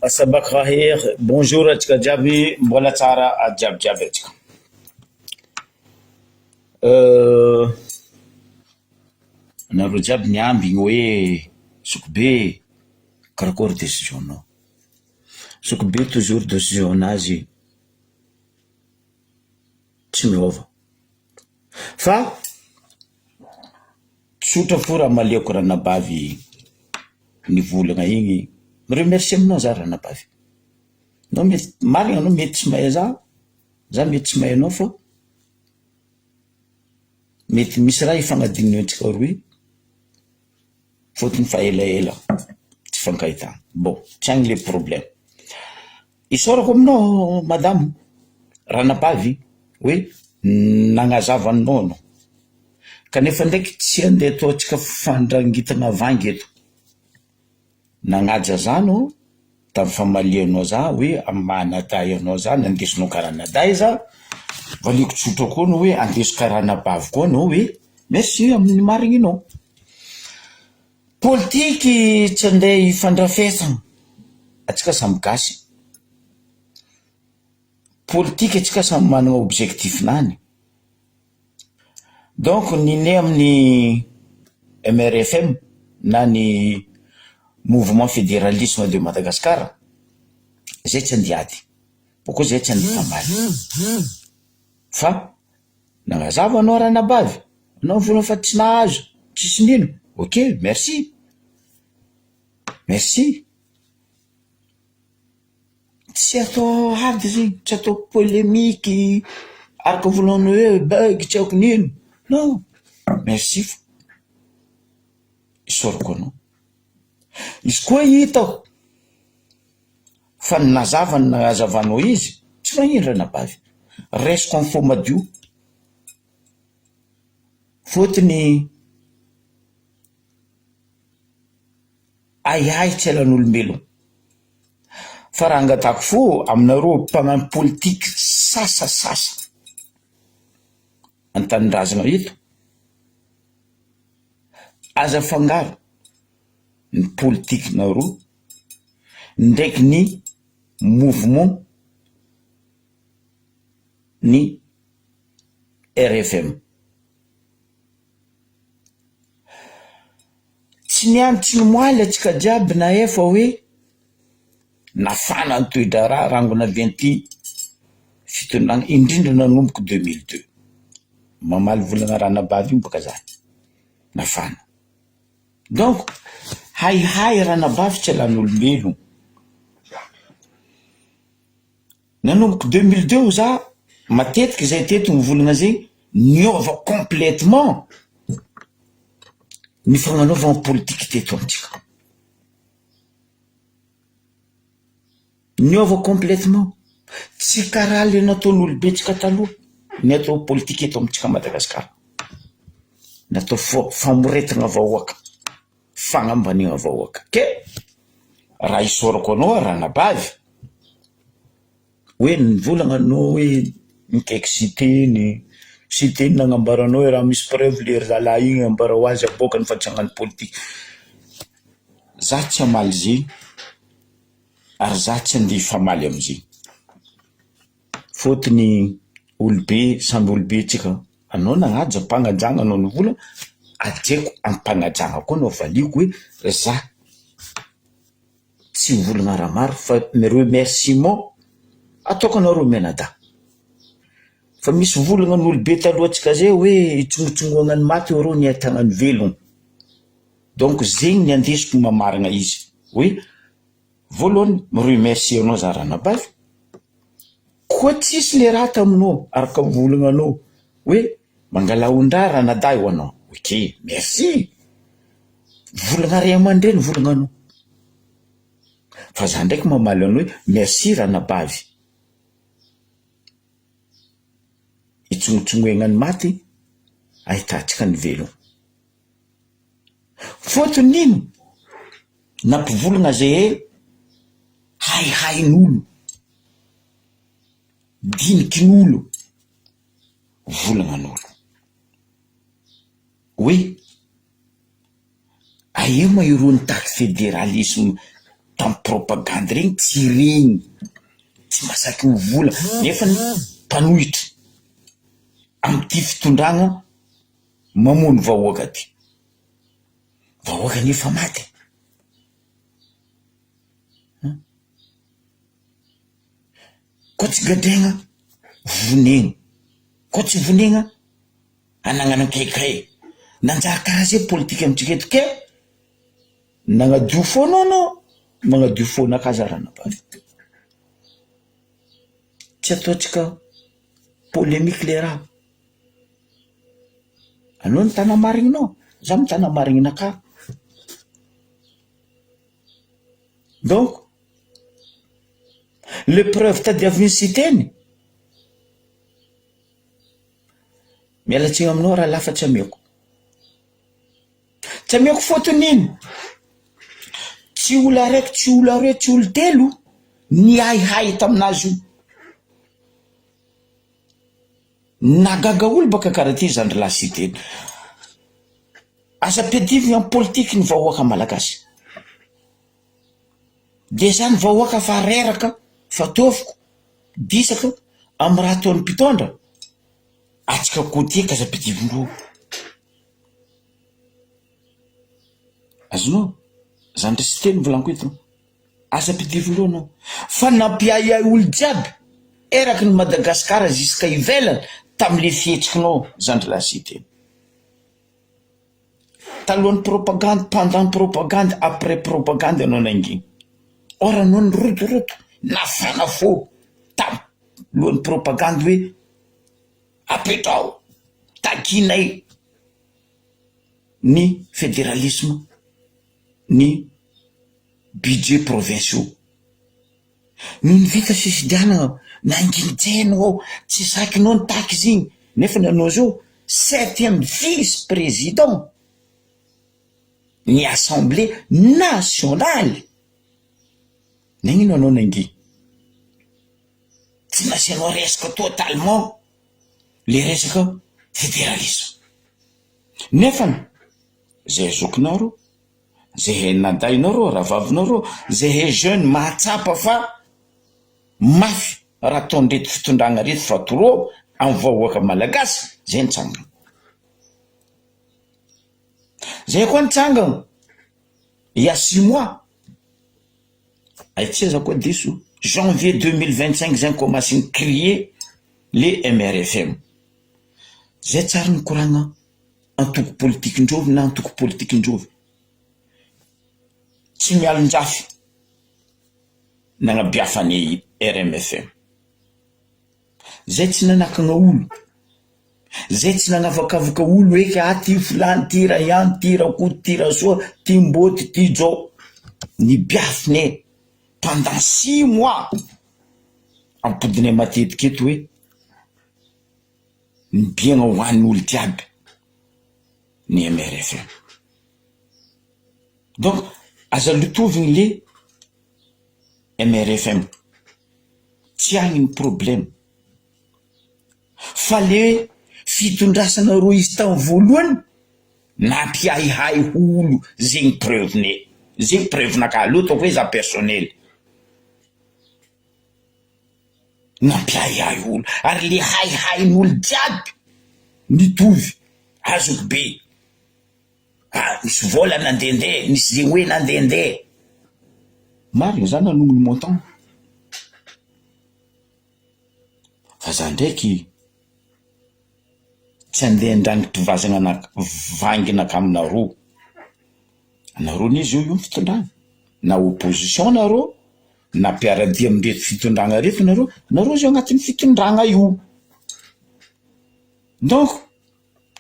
Sabah khair, bonjour antsika jiaby, mbola tsara jiaby jiaby antsika. Anareo jiaby niambigny hoe zokibe karakôry décision-nao? Zokibe toujours décision-nazy tsy miôva fa tsotra fo raha maleoko ranabavy nivolagna igny, mi-remercier aminao za ranabavy, anao mety marigny anao mety tsy mahay za, za mety tsy mahay anao fa mety misy raha ifagnadinointsika roy fôtony fa elaela tsy ifankahitana, bon tsy agny le problème. Isaorako aminao madamo ranabavy hoe nagnazava anao anao, kanefa ndraiky tsy andeha ataontsika fandrangitana vangy eto, nagnaja za anao tamy famalianao za hoe amy maha anadahy anao za nandesinao karaha anadahy za, valiako tsotra koa anao hoe andeso karaha anabavy koa anao hoe merci amin'ny marigninao. Politiky tsy andeha hifandrafesana, antsika samy gasy, politika antsika samy manana objectif-nany, donc ny ne amin'ny MRFM na ny mouvement fédéralisme de Madagascar zay tsy andeha hiady, bôkeo zay tsy andeha hifamaly fa Nagnazava anao ranabavy, anao nivolagna fa tsy nahazo, tsisy nino, ok merci, merci. Tsy atao ady zegny, tsy atao polemiky araka volagniny hoe beugy tsy haiko nino, non, merci fô, isaorako anao. Izy koa hitako fa ny nazava ny nagnazavanao izy, tsy magnino ranabavy, raisiko am fo madio, fôtony ahiahy tsy alan'olombelogno, fa raha angatahako fo aminareo mpagnano politiky sasasasa an-tanindrazana eto, aza afangaro ny politikinareo ndraiky ny mouvement ny rfm. Tsy niany tsy nimoaly antsika jiaby nahefa hoe nafana ny toe-draharaha rangona avy anty fitondrana indrindra nanomboka 2002. Mamaly volana ranabavy io baka za. Nafana. Donc haihay ranabavy tsy alan'olombelogno. Nanomboka 2002 za matetiky zay teto nivolagna zegny niova complètement ny fagnanaovagna politiky teto amintsika. Niova complètement, tsy karaha le nataon'olobetsaka taloha ny atao politika eto amintsika Madagasikara, natao fo- famoretana vahoaka, fagnambaniana vahoaka, ke raha isaorako anao ranabavy hoe nivolagna anao hoe nikaiky Siteny, Siteny nagnambaranao hoe raha misy preuve le ry zalahy igny ambarao azy aboakany fa tsy hagnano politika, za tsy hamaly zegny. Ary za tsy andeha hifamaly amizegny, fôtony olobe samby olobe tsika, anao nagnaja am-pagnajagna anao nivolagna, ajaiko am-pagnajagna koa anao valiako hoe za tsy mivolagna raha maro fa ny remerciement ataoko anareo mianadahy, fa misy volagna n'olobe talohantsika zay hoe itsongotsongoagna ny maty rô ny ahitagna ny velogno, donc zegny ny andesiko mamaragna izy hoe. Voalohany mi-remercier anao za ranabavy, koa tsisy le raha taminao araka volagnanao hoe mangala ondraha ranadahy ho anao, ok merci, volagna ray aman-dreny volagnanao, fa za ndraiky mamaly anao hoe merci ranabavy, itsongotsongoegna ny maty ahitantsika ny velogno. Fôtony ino? Nampivolagna ze haihain'olo, dinikin'olo, volagnan'olo hoe aia ma ireo nitaky federalisme? tamy propagandy regny tsy regny, tsy mahasaky mivola nefa ny mpanohitra amty fitondragna mamono vahoaka ty, vahoaka anie efa maty e! Koa tsy gadraigna vonegna, koa tsy vonegna anagnana kaikay, nanjary karaha zay politika amintsika eto ke nagnadio fônao anao magnadio fônakahy za ranabavy, tsy ataontsika polemique le raha, anao mitana marigninao za mitana marigninakahy. Donc le preuve tadiavin'i Siteny, miala tsiny aminao rahalahy fa tsy ameko, tsy ameko fôtony ino? Tsy olo araiky, tsy olo aroe, tsy olo telo nihahihahy taminazy io, nahagaga olo baka karaha ty zandry lahy Siteny. Aza ampiadivina am politique ny vahoaka malagasy. De zany vahoaka fa reraka fa tôfoko disaka am raha ataon'ny mpitondra, atsika koa ty ka aza ampidivindreo. Azonao? Zany ry Siteny volaniko eto. Aza ampidivindreo anao. Fa nampiahiahy olo jiaby eraky ny Madagascar jusqu'à ivelany tamle fihetsikinao zandry lahy Siteny. Talohan'ny propagandy, pendant propagandy, après propagandy ianao nangina. Or anao nirodorodo, nafana fo talohan'ny propagandy hoe apetraho, takinay ny federalisme, ny budget provinciaux. Nony vita fifidianana, nangin-tsaina aho, tsy zakinao nitaky izy igny, nefa nanao zao septième vice président ny assemblée nationale, nagnino anao nangina? Tsy nasianao resaka totalement le resaka federalisme, nefany zay zokinareo Zay anadahinao rô, rahavavinao rô, zay jeune mahatsapa fa mafy raha ataon'ireto fitondragna reto fa trop am vahoaka malagasy, zay nitsangana. Zay koa nitsangana il y a six mois, ay tsia za koa diso, janvier 2025 zay ni-commencer ni-crier le MRFM. Zay tsary nikoragna antoko politikin-drôvy na antoko politikin-drôvy. Tsy mialon-jafy nagnabiafan'ny RMFM. Zay tsy nanakagna olo, zay tsy nagnavakavaka olo eky ah ty filany, ty Rayan, ty Rakoto, ty Rasoa, ty Mbôty, ty Jao. Nibiafinay pendant six mois, ampodinay matetiky eto hoe Nibiagna ho an'ny olo jiaby ny MRFM. Donc aza lotovigny le MRFM, tsy agny ny problème fa le fitondrasana rô izy tamy voalohany nampiahiahy olo zegny preuve-nay, zegny preuve-nakah aleo ataoko hoe za personnel. Nampiahiahy olo ary le haihain'olo jiaby nitovy azoko be ah nisy vola nandehandeha nisy zegny hoe nandehandeha marina za nanonona montant fa za ndraiky tsy andeha andrangitry vazana anak- vanginaka aminareo Anareo anie zao io ny fitondrana, na opposition nareo na mpiara-dia amin'ireto fitondrana ireto nareo, nareo zao agnatin'ny fitondrana io. Donc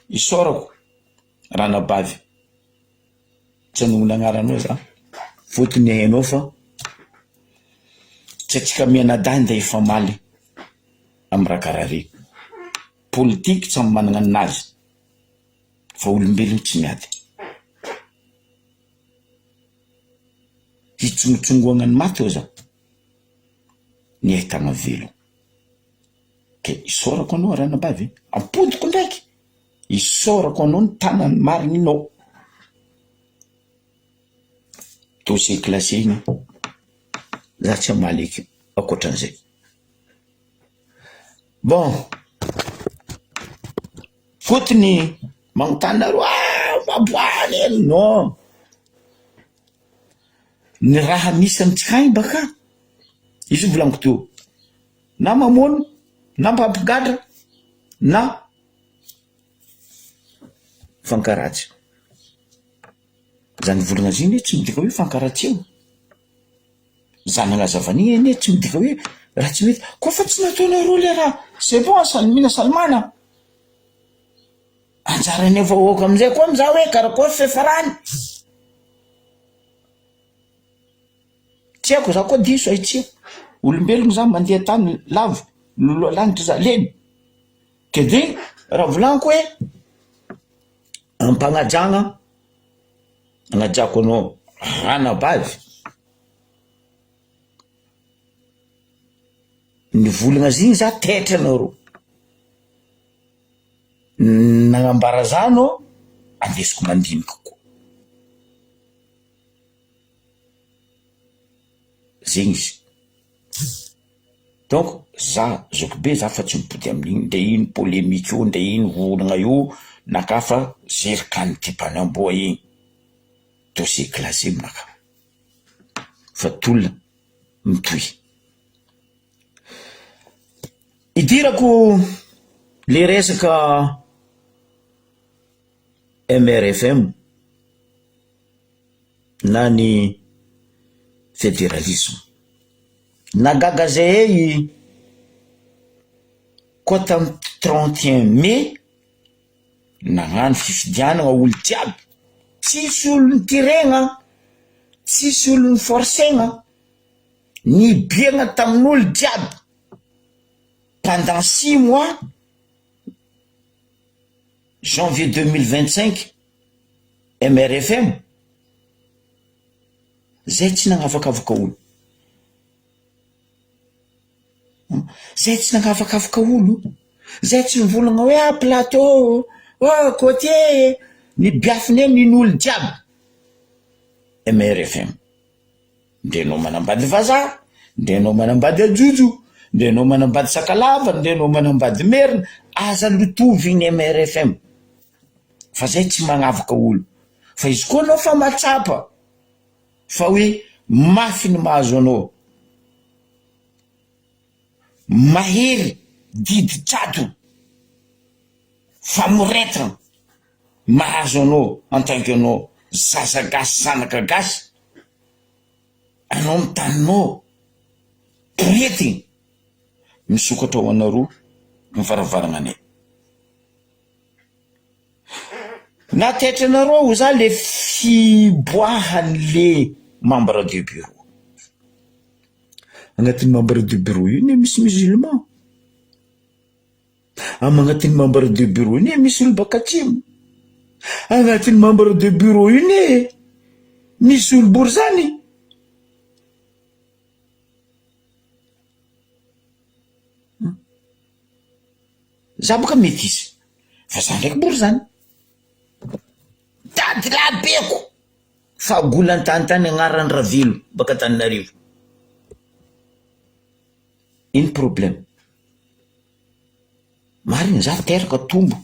isaorako ranabavy, tsy hanonona agnaranao za, fôtony hainao fa tsy antsika mianadahy ndeha hifamaly amy raha karaha regny, politique samy managna ninazy. Fa olombelogno tsy miady. Hitsongotsongoagna ny maty oza ny ahitagna velogno. Ke isaorako anao ranabavy e, ampodiko ndraiky, isaorako anao ny tanany marigny inao. Dossier classé igny. Za tsy hamaly eky ankoatran'izay. Bon, fotony magnontany nareo ah maboaha anie, non, ny raha misy amintsika agny baka, izy io volagniko teo, na mamono na mpampigadra na mifankaratsy, zany volagna zay anie tsy midika hoe fankaratsiana. Zany agnazavana igny anie tsy midika hoe raha tsy mety, koa fa tsy nataonareo le raha, c'est bon Salmina Salmana, anjaran'ny vahoaka amizay koa mizaha hoe karakôry fiafarany, tsy haiko za koa diso ahitsio, olombelogno za mandeha tany lavo, loloha lanitra za lena, ke de raha volagniko hoe am-pagnajagna agnajako anao ranabavy, Nivolagna zigny za taitra anareo, nagnambara za anao andesiko mandiniky koa, zegny izy, donc za zokibe za fa tsy mipody amin'igny ndre ino polemika io ndre ino volagna io naka fa zerikan'ny tipan'amboa igny, dossier classé aminakahy fa tolona mitohy. Idirako le resaka MRFM na ny federalisme. Nahagaga zahay koa tamin'ny 31 mai nagnano fifidianana olo jiaby, tsisy olo nitiregna, tsisy olo ni-forcer-gna. Nibiagna tamin'olo jiaby pendant six mois, janvier 2025, MRFM, zay tsy nagnavakavaka olo, zay tsy nagnavakavaka olo, zay tsy nivolagna hoe ah plateau, oh côtier, nibiafinay nin'olo jiaby, MRFM. Ndre anao manambady vazaha, ndre anao manambady ajojo, ndre anao manambady sakalava, ndre anao manambady merina, aza lotovigny MRFM fa zay tsy magnavaka olo, fa izy koa anao fa mahatsapa fa hoe mafy ny mahazo anao, mahery didy jadona, famoretana mahazo anao en tant que anao zaza gasy zanaka gasy, anao ny taninao poretigny misokatra ho anareo ny varavarananay. Na taitra anareo ho za le fiboahan'le membre du bureau, agnatin'ny membre du bureau io ne misy musulman. Am agnatin'ny membre de bureau io ne misy olo baka atsimo, agnatin'ny membre de bureau io ne misy olo borizany. Za boka metisy fa za ndraiky borizany, tady lahy beko fa gola an-tanitany agnarany Ravelo baka Antananarivo. Ino problème? Marina za teraka tombo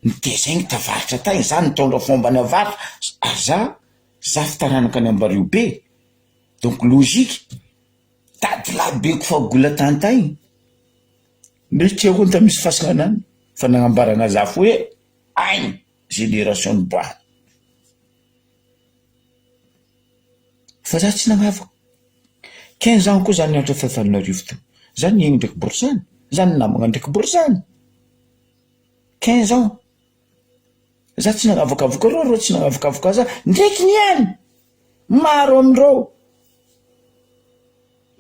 nitezaigny tavaratra tagny za nitondra fomba ny avaratra ary za zafy taranaka any Ambariho be donc logique tady lahy beko fahagola tantay ndre tsy haiko anta misy fasagna anany fa nagnambaragna zafy hoe agny génération niboahana fa za tsy nagnavaka. Quinze ans koa za nianatra t'Antananarivo teo, za niaigny ndraiky borizany, za ninamagna ndraiky borizany, quinze ans, za tsy nagnavakavaka reo, reo tsy nagnavakavaka za, ndraiky niany, maro amindreo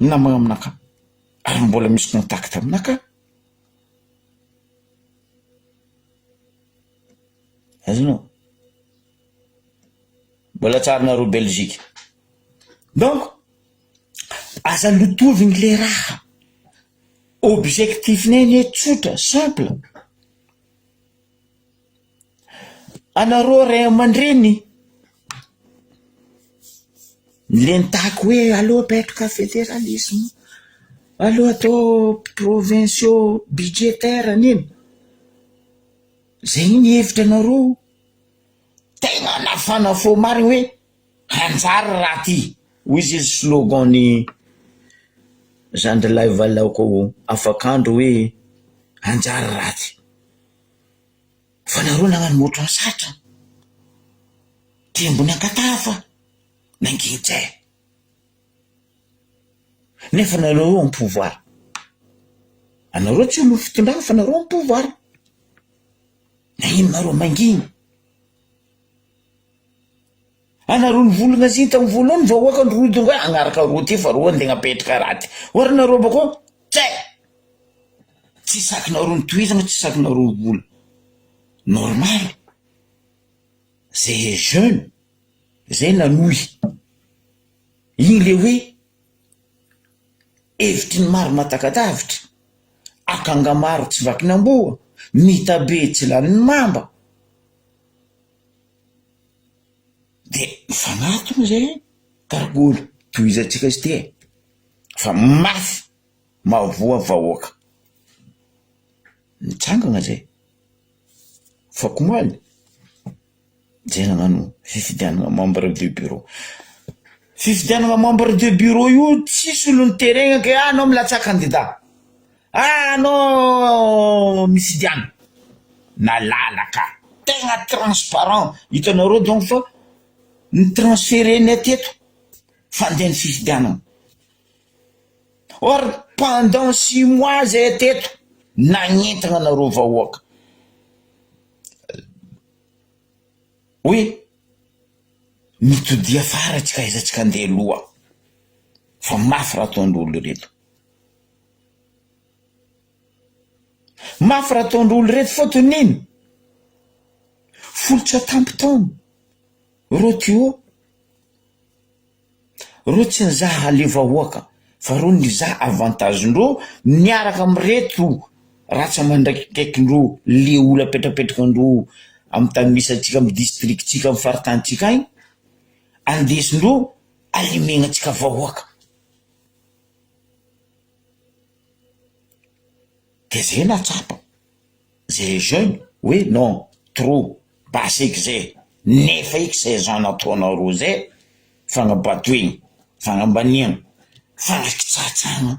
namagna aminakahy ary mbola misy contact aminakahy. Azonao? Mbola tsara nareo Belgique. Donc aza lotovigny le raha, objectif-nay anie tsotra, simple, anareo ray aman-dreny. Le nitaky hoe aleo apetraka fédéralisme, aleo atao provinciaux budgétaire n'ino, zegny ny hevitra anareo, tegna nafana fo marigny hoe hanjary raha ty, hoy izy slogan-ny zandrilahy valako afakandro hoe hanjary raha ty. Fa nareo nagnano motro sarotra, ty ambony ankatafa nangintse, nefa nareo eo am pouvoir, anareo tsy olo fitondrana fa nareo am pouvoir, nagnino nareo mangina? Anareo nivolagna zigny tam voalohany vahoaka nirodogna hoe agnaraka roa ty fa roa andeha agnapetraka raha ty, or nareo bakeo tse! Tsy sakinareo nitohizagna tsy sakinareo vola, normal zay jeune zay nanohy igny le hoe hevitry ny maro mahataka-davitra, akanga maro tsy vakin'amboa, mitabe tsy lanin'ny mamba. De mifanatona zay kargolo, tohizantsika izy ty e, fa mafy mahavoa vahoaka, mitsangana zay, afakomaly zay nagnano fifidianana membre de bureau, fifidianana membre de bureau io tsisy olo niteregna ke ah anao milatsaha kandida, ah anao mifidiana, nalalaka, tegna transparent, hitanareo donc fa ni-transferer-nay teto fandehan'ny fifidianana. Or pendant six mois zay teto nagnentana anareo vahoaka hoe mitodia afara tsika aiza tsika andeha aloha fa mafy raha ataondr'olo reto. Mafy raha ataondr'olo reto fôtony ino? Folo tsy atampy taona reo ty ô. Reo tsy nizaha le vahoaka fa reo nizaha avantage ndreo miaraka amreto ratsa amandraikidraikindreo le olo apetrapetrakandreo am tany misy antsika am district tsika am faritany tsika agny andesindreo alemegna antsika vahoaka de zay nahatsapa. Zay jeune hoe non trop basy eky zay nefa eky 16 ans nataonareo zay fagnabadoegna, fagnambaniagna, fagnakitsatsagna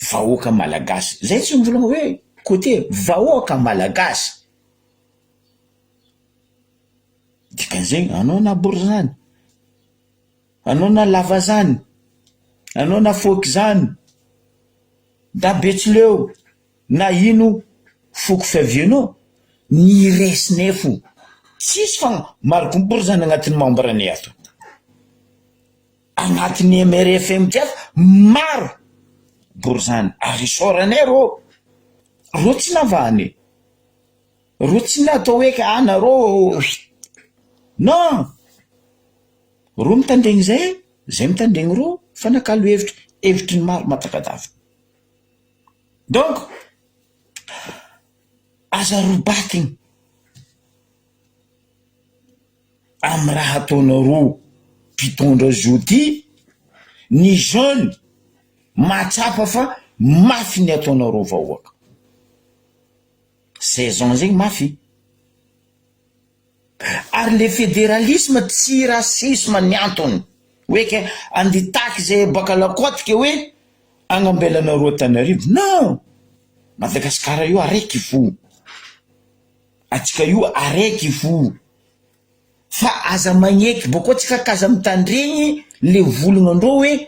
vahoaka malagasy, zay tsy mivolagna hoe côté vahoaka malagasy, dikan'izegny anao na borizany, anao na lava zany, anao na fôky zany, na betsileo. Na ino foko fiavianao, ny resinay fo tsisy fa maro zany agnatin'ny membre nay ato, agnatin'ny MRFMTF maro borizany ary isaoranay rô, rô tsy navahana e, rô tsy natao hoe ka nareo non, rô mitandregny zay, zay mitandregny rô, mifanakalo hevitra, hevitry ny maro mahataka-davitra. Donc aza robatigny amy raha ataonareo mpitondra zao ty ny jeune mahatsapa fa mafy ny ataonareo vahoaka, 16 ans zegny mafy. Ary le federalisme tsy racisme ny antony hoe ke andeha hitaky zay baka la côte ke hoe agnambelanareo Antananarivo non! Madagascar io araiky fo, atsika io araiky fo fa aza magneky bôkô tsika k'aza mitandregny le volognandreo hoe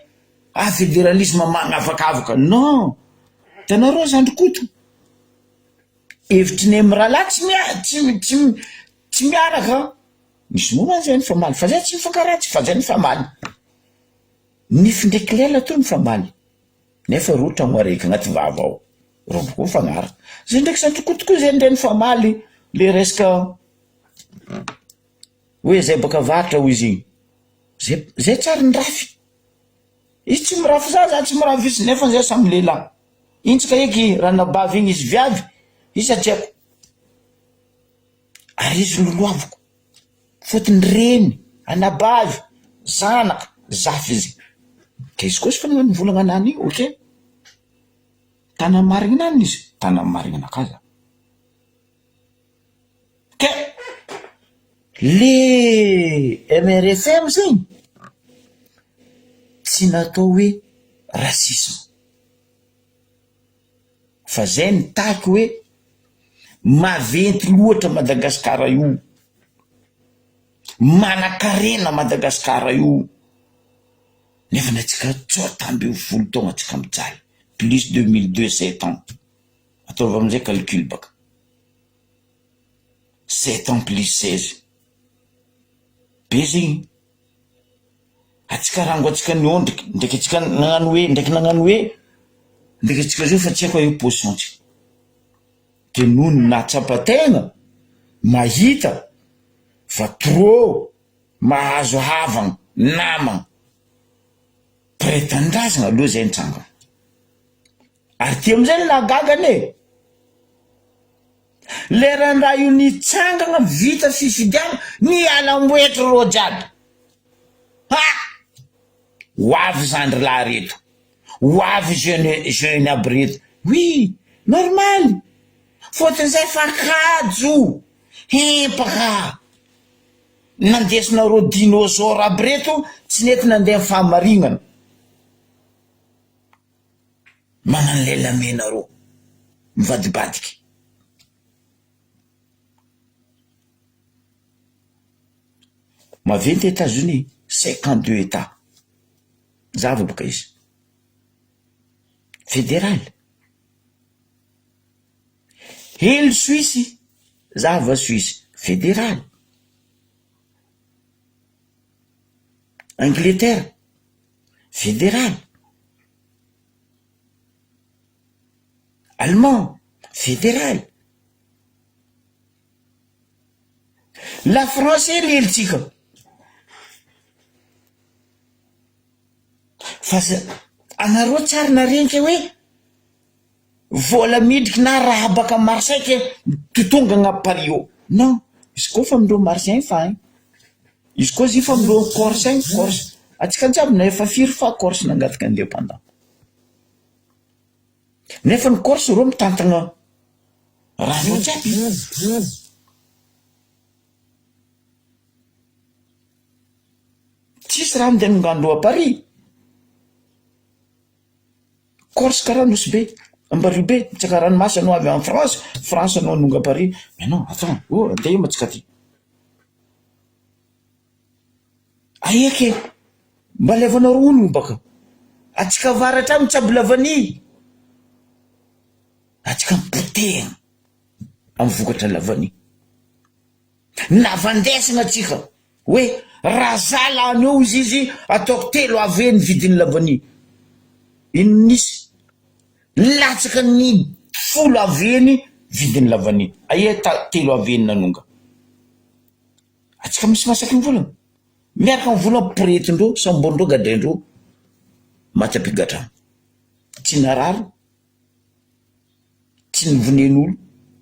ah federalisme magnavakavaka non! Hitanareo zandry Koto? Hevitry ny mirahalahy tsy mia- tsy tsy tsy miaraka an! Misy moment zay mifamaly fa zay tsy mifankaratsy fa zay mifamaly. Nify ndraiky lela to mifamaly nefa reo tragno araiky agnaty vava ao, reo bôko mifagnaraka. Zay ndraiky zandry Koto koa zay ndray nifamaly le resaka hoe zay baka avaratra hoy izy igny, zay zay tsary nirafy. Izy tsy mirafy za, za tsy mirafy izy nefa zay samy lehilahy. Intsaka eky ranabavy igny izy viavy, iza tsy haiko. Ary izy lolohaviko. Fôtony reny, anabavy, Zanaka, zafy izy. Ka izy koa izy fa nagnano volagna anany io, ok. Tana marigna anany izy, tana marigna anakahy za. Ke le MRFM zegny tsy natao hoe racisme fa zay nitaky hoe maventy loatra Madagasikara io, manankarena Madagasikara io nefa ny antsika 17 taogna antsika mijaly plus 2002 sept ans. Ataovy amizay calcul baka. Sept ans plus 16. Be zegny. Atsika rango atsika niondriky, ndraiky atsika nagnano hoe, ndraiky nagnano hoe, ndraiky atsika zao fa tsy haiko aia position tsika. De nony nahatsapa tegna, mahita fa trop mahazo havagna, namagna, mpiray tanindrazagna aleo zay nitsangana. Ary ty amizay no nahagaga anie. Le randraha io nitsangana vita fifidianana niala amboetry reo jiaby. Ha! Ho avy zandry lahy reto. Ho avy jeune jeune aby reto. Oui! Normal! Fôtony zay fa kajo! Hempaka! Nandesinareo dinosaure aby reto tsy nety nandeha ny fahamarignana. Magnano lela mena rô mivadibadiky. Maventy Etats-Unis, 52 Etats. Zava boka izy. Federal. Hely Suisse, zava Suisse, federal. Angleterre, federal. Allemand, federal. La France lelitsika. Fa za- anareo tsary narenky hoe vola midriky na raha baka Marseille ke totonga agnaby Paris eo. Non, izy koa fa amindreo Marseille fa agny. Izy koa izy io fa amindreo Corse agny, Corse. Antsika jiaby na efa firy fa Corse nangataka indépendant. Nefa ny Corse reo mitantagna raha jiaby. Tsisy raha mandeha nongandreo à Paris. Corse karaha Nosy Be, Ambaribe, mitsaka ranomasina anao avy en France, France anao nonga à Paris. Mais non, attends, oh andeha io mantsika aty. Aia ke? Mba alevanareo ono baka. Atsika avaratra any mitsabo lavanille. Atsika mipotehina amin'ny vokatra lavanille. Navandesina atsika hoe raha za lany eo izy izy ataoko telo ave ny vidin'ny lavanille. Inona nisy? Latsaka ny folo ave ny vidin'ny lavanille. Aia ta telo ave ny nanonga? Atsika misy masaky ny volana. Miaraka amin'ny vola poretindreo, samborindreo, gadraindreo, maty am-pigadrana. Tsy narary, tsy nivonen'olo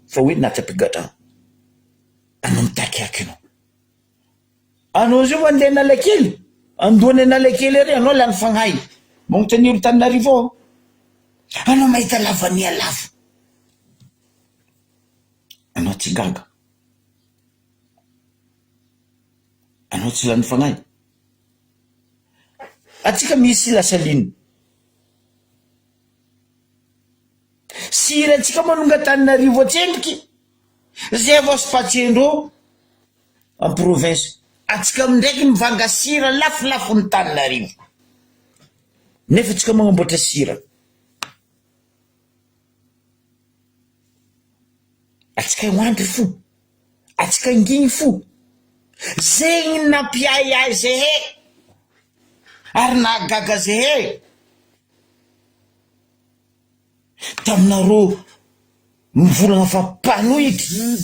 fa hoe naty am-pigadrana. Anao mitakiaky anao. Anao zao mandeha Analakely, andohan'i Analakely ary anao lany fagnahy. Magnontania olo Antananarivo ao. Anao mahita lavania lafo. Anao tsy gaga. Anao tsy lany fagnahy. Atsika misy lasaline. Sira antsika manonga Antananarivo atsendriky, zay vao spatsendreo en province. Atsika amindraiky mivanga sira lafolafo ny Tananarivo. Nefa atsika magnamboatra sira. Atsika hoandry fo, atsika ngigny fo. Zegny nampiahiahy zehe ary nahagaga zehe taminareo mivolagna fa mpanohitra,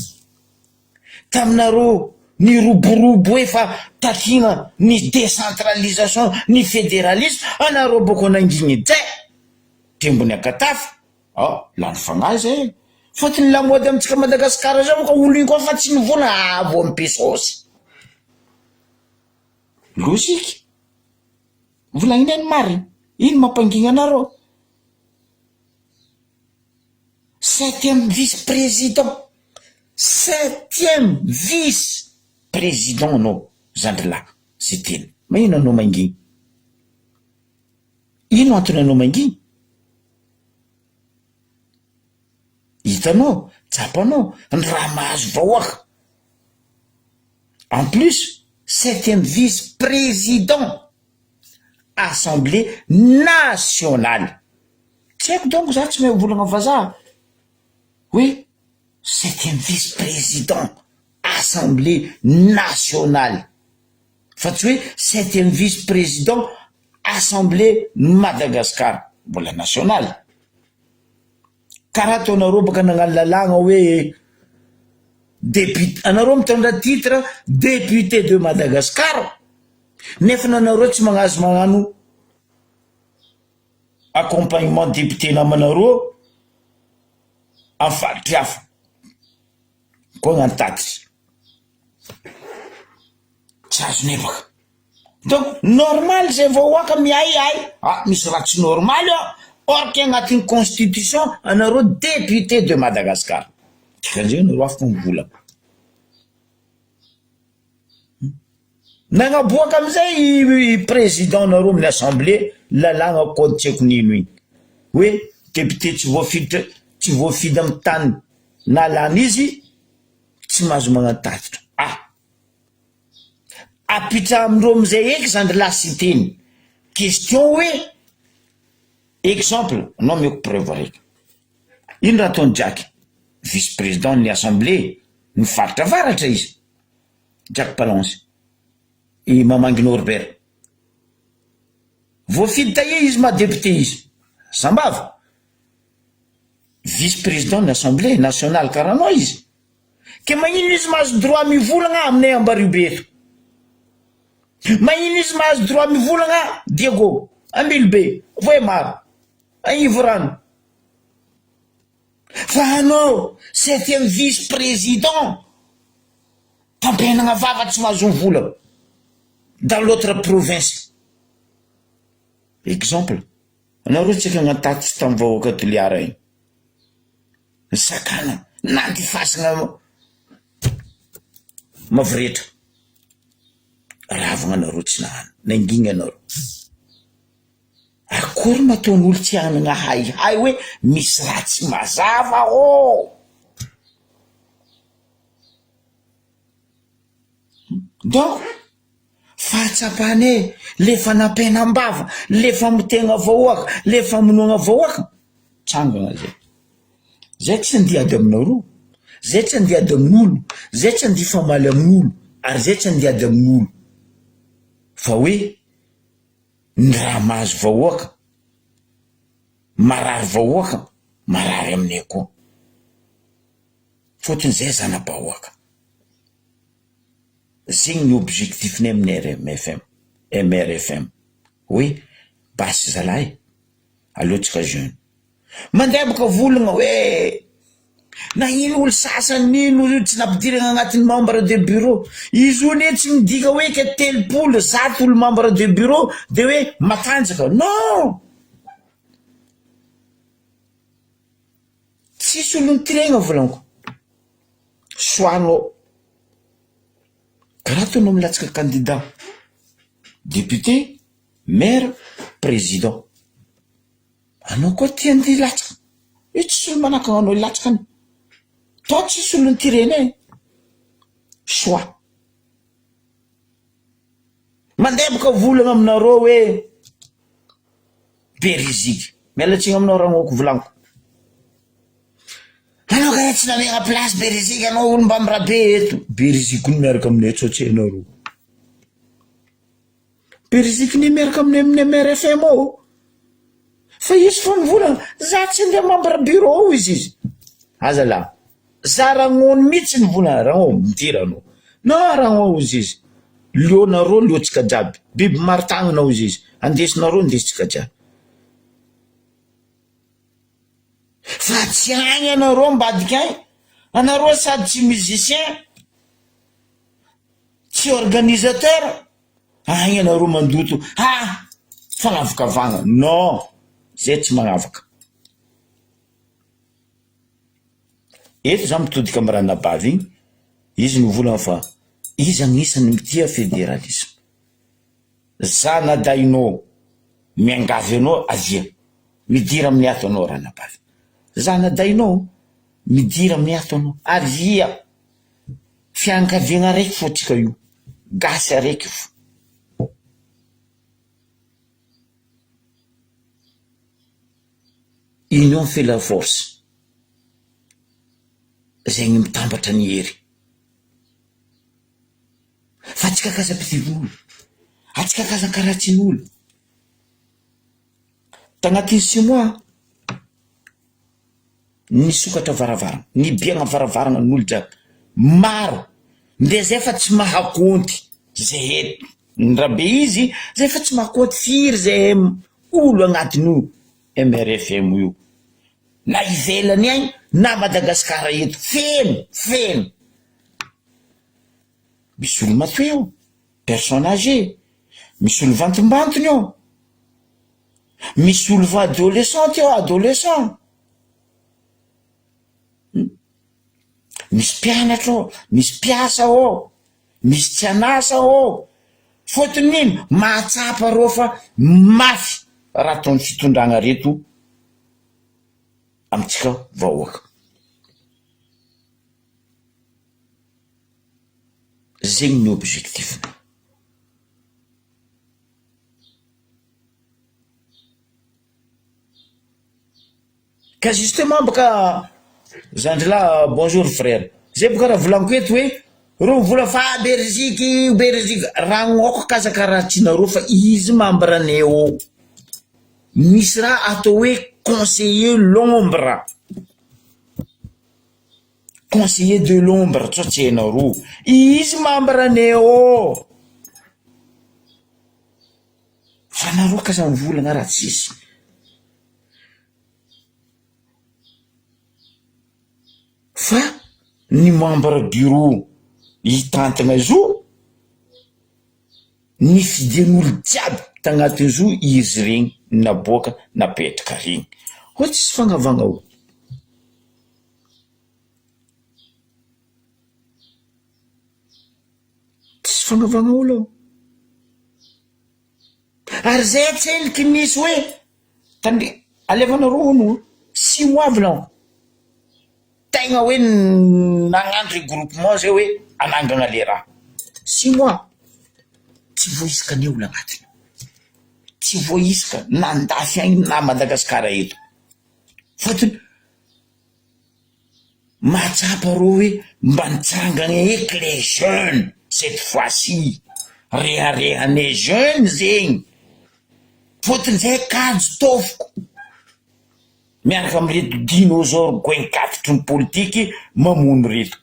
taminareo niroborobo hoe fa takiana ny décentralisation, ny fédéralisme, anareo bôko nangigny dray, tembony ankatafy. Ah, lany fagnahy zay e! Fôtony lamaody amintsika Madagasikara zao manko olo iny koa fa tsy nivola ah vao mipesaosy. Logique. Volagnina ny marina. Ino mampangigna anareo? Septième vice président, septième vice président anao zandrilahy Siteny. Magnino anao mangigny? Ino antony anao mangigny? Hitanao, tsapanao ny raha mahazo vahoaka. En plus, septième vice président assemblée nationale. Tsy haiko donc za tsy mahay mivolagna vazaha hoe septième vice président assemblée nationale fa tsy hoe septième vice président assemblée Madagascar mbola nationale. Karaha ataonareo baka nagnano lalàgna hoe député anareo mitondra titre député de Madagascar nefa nanareo tsy magnazo magnano accompagnement député namanareo am faritry hafa koa agnano tatitra tsy azonay baka donc normal zay vahoaka miahiahy ah misy raha tsy normal eo or que agnatin'ny constitution anareo député de Madagascar dikan'izay anareo afaka mivolagna. Nagnaboaka amizay i président nareo amin'ny assemblée lalàgna code tsy haiko nino igny hoe député tsy voafiditra tsy voafidy amy tany nalana izy tsy mahazo magnano tatitra ah apitraha amindreo amizay eky zandry lahy Siteny question hoe exemple anao omeko preuve araiky ino raha ataon'i Jacky vice président ny assemblée ny faritra avaratra izy Jack Palance, i Mamangy Norbert. Voafidy taia izy maha député izy? Sambava. Vice président ny assemblée nationale karaha anao izy. Ke magnino izy mahazo droit mivolagna aminay Ambariobe eto? Magnino izy mahazo droit mivolagna Diego, Ambilobe, Vohemar, Agnivorano? Fa anao septième vice président fampiainagna vava tsy mahazo vola dans l'autre province exemple anareo tsika agnatatsy tam vahoaka toliara igny nisakana nandifasagna mavoretra ravagna anareo tsy nagnano nangigny anareo. Akory no ataon'olo tsy hanana haihay hoe misy raha tsy mazava ô! Donc fahatsapana e, le fanampenam-bava, le famotehana vahoaka, le famonoana vahoaka, tsangana zay. Zay tsy andeha hiady aminareo, zay tsy andeha hiady amin'olo, zay tsy andeha hifamaly amin'olo, ary zay tsy andeha hiady amin'olo fa hoe Ny raha mahazo vahoaka, marary vahoaka, marary aminay koa. Fotony zay zana-bahoaka. Zegny ny objectif-nay amin'ny RMFM, MRFM, hoe basy zalahy, aleo tsika jeune. Mandeha boka volagna hoe nagnino olo sasany nino io tsy nampidirana agnatin'ny membre de bureau, izy io anie tsy midika hoe ke 30, 100 olo membre de bureau de hoe matanjaka, non! Tsisy olo nitiregna volagniko, choix nao, karaha toy anao milatsaka candidat, député, maire, président. Anao koa tia andeha hilatsaka? Io tsisy olo manakana anao hilatsaka any. Tao tsisy olo nitirena e. Choix. Mandeha boka volagna aminareo hoe Beriziky. Miala tsiny aminao ragnoko volagniko. Anao karaha tsy namegna place Beriziky anao olo mba mirabe eto. Beriziky hono miaraka aminay eto sao tsy hainareo. Beriziky ne miaraka aminay amin'ny MRFM ao. Fa izy fo mivolagna, za tsy andeha membre bureau ao izy izy. Aza lah. Za ragnony mihitsy nivolagna, ragnô midira anao. Non ragnô ozy izy, leonareo leontsika jiaby, biby maro tagnana ozy izy, andesinareo andesintsika jiaby. Fa tsy agny anareo ambadika agny, anareo sady tsy musicien, tsy organisateur, agny anareo mandoto, ah! Fanavakavahana, non, zay tsy magnavaka. Eto za mitodika am ranabavy igny, izy mivolagna fa izy agnisan'ny mitia federalisme. Zanadahinao miangavy anao avia, midira amin'ny ato anao ranabavy. Zanadahinao midira amin'ny ato anao, avia. Fianakaviagna araiky fô tsika io, gasy araiky fo. Union fait la force, zegny mitambatra ny hery. Fa tsy kakazam-pidian'olo, atsika kazan-karatsian'olo. Tagnatin'ny six mois, nisokatra varavarana, nibiagna varavarana n'olo jiaby, maro, ndre zay fa tsy mahakonty zay eto, ny rabe izy zay fa tsy mahakonty firy zay olo agnatin'io MRFM io, na ivelany agny na Madagasikara eto, feno, feno. Misy olo matoe ao, personne âgée, misy olo vantombantony ao, misy olo fa adolescente ao, adolescent, misy mpianatra ao, misy mpiasa ao, misy tsy an'asa ao, fôtony ino? Mahatsapa reo fa mafy raha ataon'ny fitondragna reto amintsika vahoaka. Zegny ny objectif-nay. Ka justement baka zandrilahy bonjour frère, zay boka raha volaniko eto hoe reo mivola fa Beriziky Beriziky, ragnoko kasa karaha tsy nareo fa izy membre anay ao, misy raha atao hoe conseiller l'ombre. Conseiller de l'ombre sao tsy hainareo, izy membre anay ao, fa nareo k'aza mivolagna raha tsisy. Fa ny membre bureau hitantagna zo, nifidian'olo jiaby tagnatin'ny zo izy regny naboaka napetraka regny, hoa tsisy fagnavagna olo. Tsisy fagnovagna olo ao. Ary zay atsendriky nisy hoe tandre alefanareo hono six mois volagno tegna hoe nagnano regroupement zay hoe anangana le raha, six mois tsy voaisaka anie olo agnatiny ao, tsy voaisaka na andafy agny na Madagasikara eto, fôtony Mahatsapa reo hoe mba nitsangana eky les jeunes cette fois ci, reharehanay jeunes zegny, fôtony zay kajy tôfoko miaraka amreto dinosaures goainkatotry ny politiky mamono reto.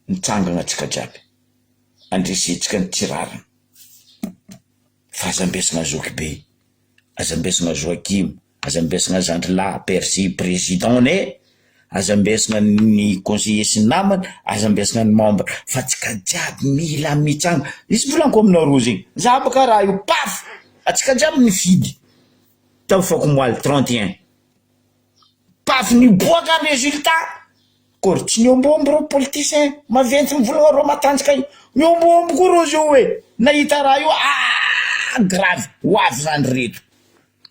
Mitsangana atsika jiaby, andresentsika ny tsy rariny. Fa aza ambesagna zoky be, aza ambesagna Joachim, aza ambesagna zandry lahy Percy président nay, aza ambesagna ny conseiller sy ny namany, aza ambesagna ny membre fa tsika jiaby mila mitsanga, misy volaniko aminareo zegny, za baka raha io paf! Atsika jiaby nifidy tamy fakomoaly 31. Paf niboaka résultat, kôry tsy niombombo reo politicien maventy mivolagna reo matanjaka io, miombombo koa reo zio e, nahita raha io ah grave ho avy zany reto,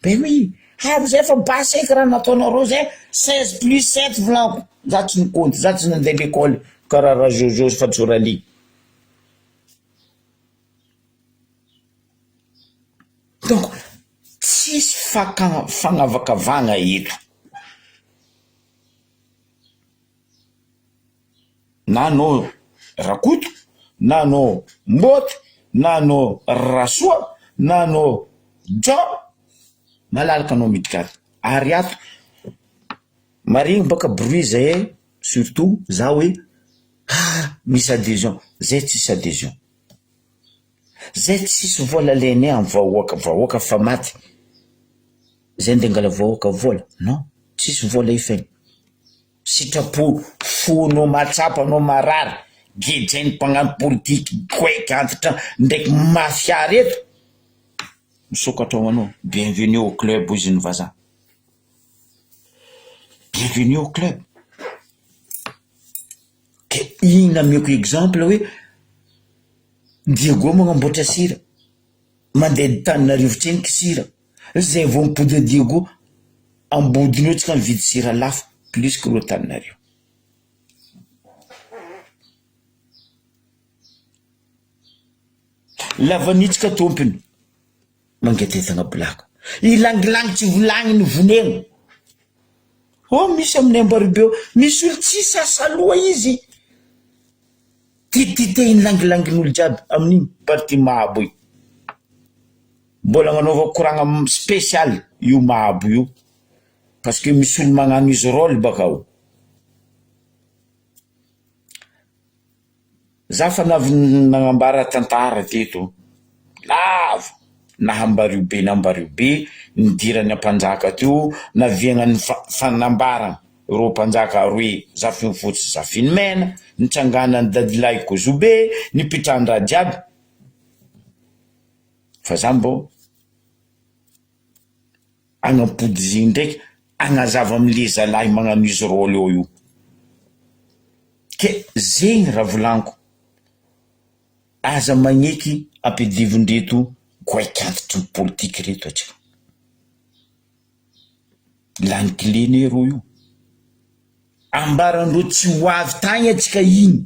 ben oui avy zay fa basy eky raha nataonareo zay 16 plus 7 volagniko, za tsy nikaonty za tsy nandeha lekôly karaha Rajojo sy Fatsorali. Donc tsisy faka- fagnavakavahana eto. Na anao Rakoto, na anao Mboto, na anao Rasoa, na anao Jean, malalaka anao miditra ato. Ary ato, marigny bôka bruit zay surtout za hoe ah misy adhesion, zay tsisy adhesion. Zay tsisy vola alainay am vahoaka, vahoaka fa maty, zay nde angala vahoaka vola, non, tsisy vola efainy, sitrapo fonao mahatsapa anao marary, Gejain'ny mpagnano politiky goaika antitra ndraiky mafia reto. Misokatra ho anao. Bienvenue au club hoy izy ny vazaha. Bienvenue au club. Ke iny ameko exemple hoe Diego magnamboatra sira, mandeha Antananarivo tseniky sira, zay vao mipody a Diego ambodiny eo tsika mividy sira lafo plus que reo Antananarivo. Lavanitsika tompony mangetaheta bolaka. Ilangilangy tsy volagniny vonegna. Oh misy aminay Ambaribe ao, misy olo tsy sasa loha izy. Tititehiny langilangin'olo jiaby amin'igny partie Mahabo igny. Mbola agnanaovako koragna spécial io Mahabo io parce que misy olo magnano izy rôle baka ao. Za fa navy nagnambara tantara teto lava na Ambariobe na Ambariobe nidiran'ny ampanjaka teo naviagna ny fanambarana reo mpanjaka roe Zafinifotsy sy Zafinimena nitsanganan'i Dadilahy Kozobe nipitrahan-draha jiaby fa za mbô Agnampody zegny ndraiky agnazava amle zalahy magnano izy rôle eo io. Ke zegny raha volagniko, aza magneky ampiadivondreto goaik'antitry ny politiky reto atsika. Lany clé ne rô io. Ambarandreo tsy ho avy tagny atsika igny.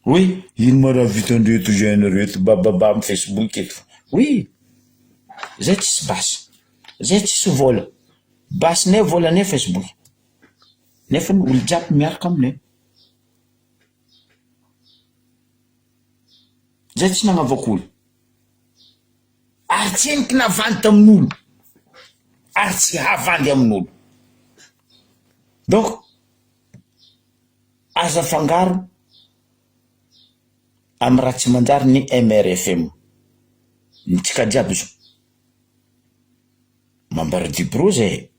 Oui, ino ma raha vitan-dreto jeune reto bababa am facebook eto fa oui, zay tsisy basy, zay tsisy vôla, basinay vôlanay facebook, nefa ny olo jiaby miaraka aminay, zay tsy nagnavako olo, ary tsy heniky navandy tamin'olo, ary tsy havandy amin'olo, donc. Aza afangaro am raha tsy manjary ny MRFM. Ny tsika jiaby zao. Membre du bureau zahay.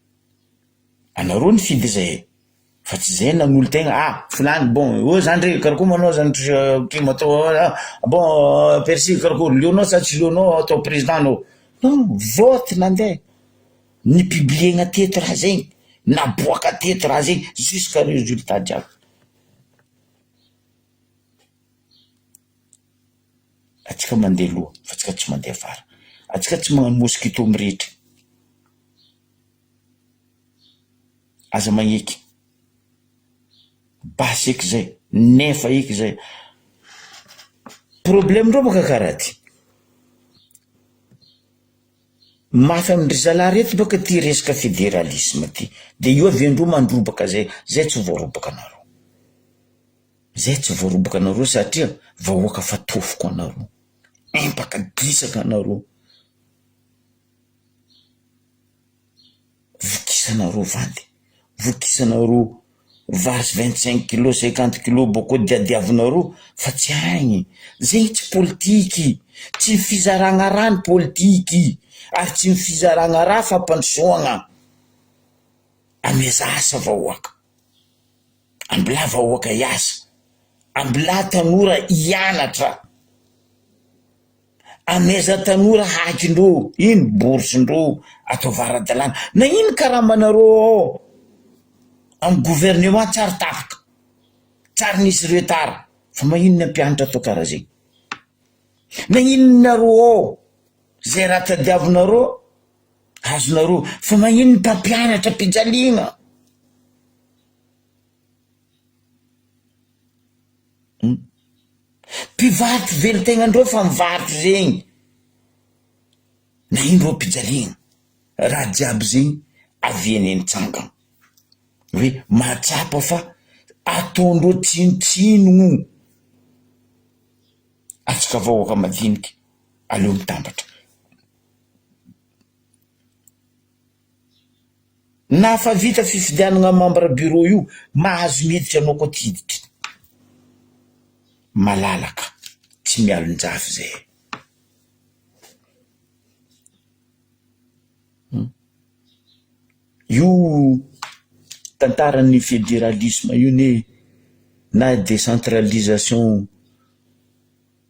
Anareo nifidy zahay. Fa tsy zahay nanolo-tegna ah filany bon eo zany re karakôry ma anao zany kim atao bon Percy karakôry leonao sa tsy leonao atao président anao. Non, vote nandeha. Ni-publier-na teto raha zegny, naboaka teto raha zegny jusqu'à résultat jiaby. Antsika mandeha aloha fa antsika tsy mandeha afara, antsika tsy magnano mosquito mirehitra. Aza magneky, basy eky zay, nefa eky zay. Problème-ndreo bôka karaha ty. Mafy amin-dry zalahy reto baka ty resaka federalisme ty, de io avy-ndreo mandrobaka zay, zay tsy voarobaka anareo, zay tsy voarobaka anareo satria vahoaka fa tofoko anareo, empaka disaka anareo, vokisanareo vandy, vokisanareo vary 25 kilo, 50 kilo bôkô diadiavinareo fa tsy agny, zegny tsy politiky, tsy ny fizaragna raha ny politiky ary tsy ny fizaragna raha fampandrosoagna, ameza asa vahoaka, ambilà vahoaka hiasa, ambilà tanora hianatra. Ameza tanora hakindreo ino bourse ndreo ataovy ara-dalàna na ino karamanareo ao am gouvernement tsary tapaka tsary nisy retard fa magnino ny ampianatra atao karaha zegny nagnino nareo ao zay raha tadiavinareo azonareo fa magnino ny mpampianatra ampijaliana. Mpivarotro velon-tegnandreo fa mivarotro zegny, na ino reo ampijaliagna, raha jiaby zegny aviany nitsangana, hoe mahatsapa fa ataondreo tsinontsinogno antsika vahoaka madiniky, aleo mitambatra. Na fa vita fifidianana membre bureau io mahazo miditra anao koa ty hiditra. Malalaka, tsy mialonjafy zay. Io. Tantaran'ny fédéralisme io ne na décentralisation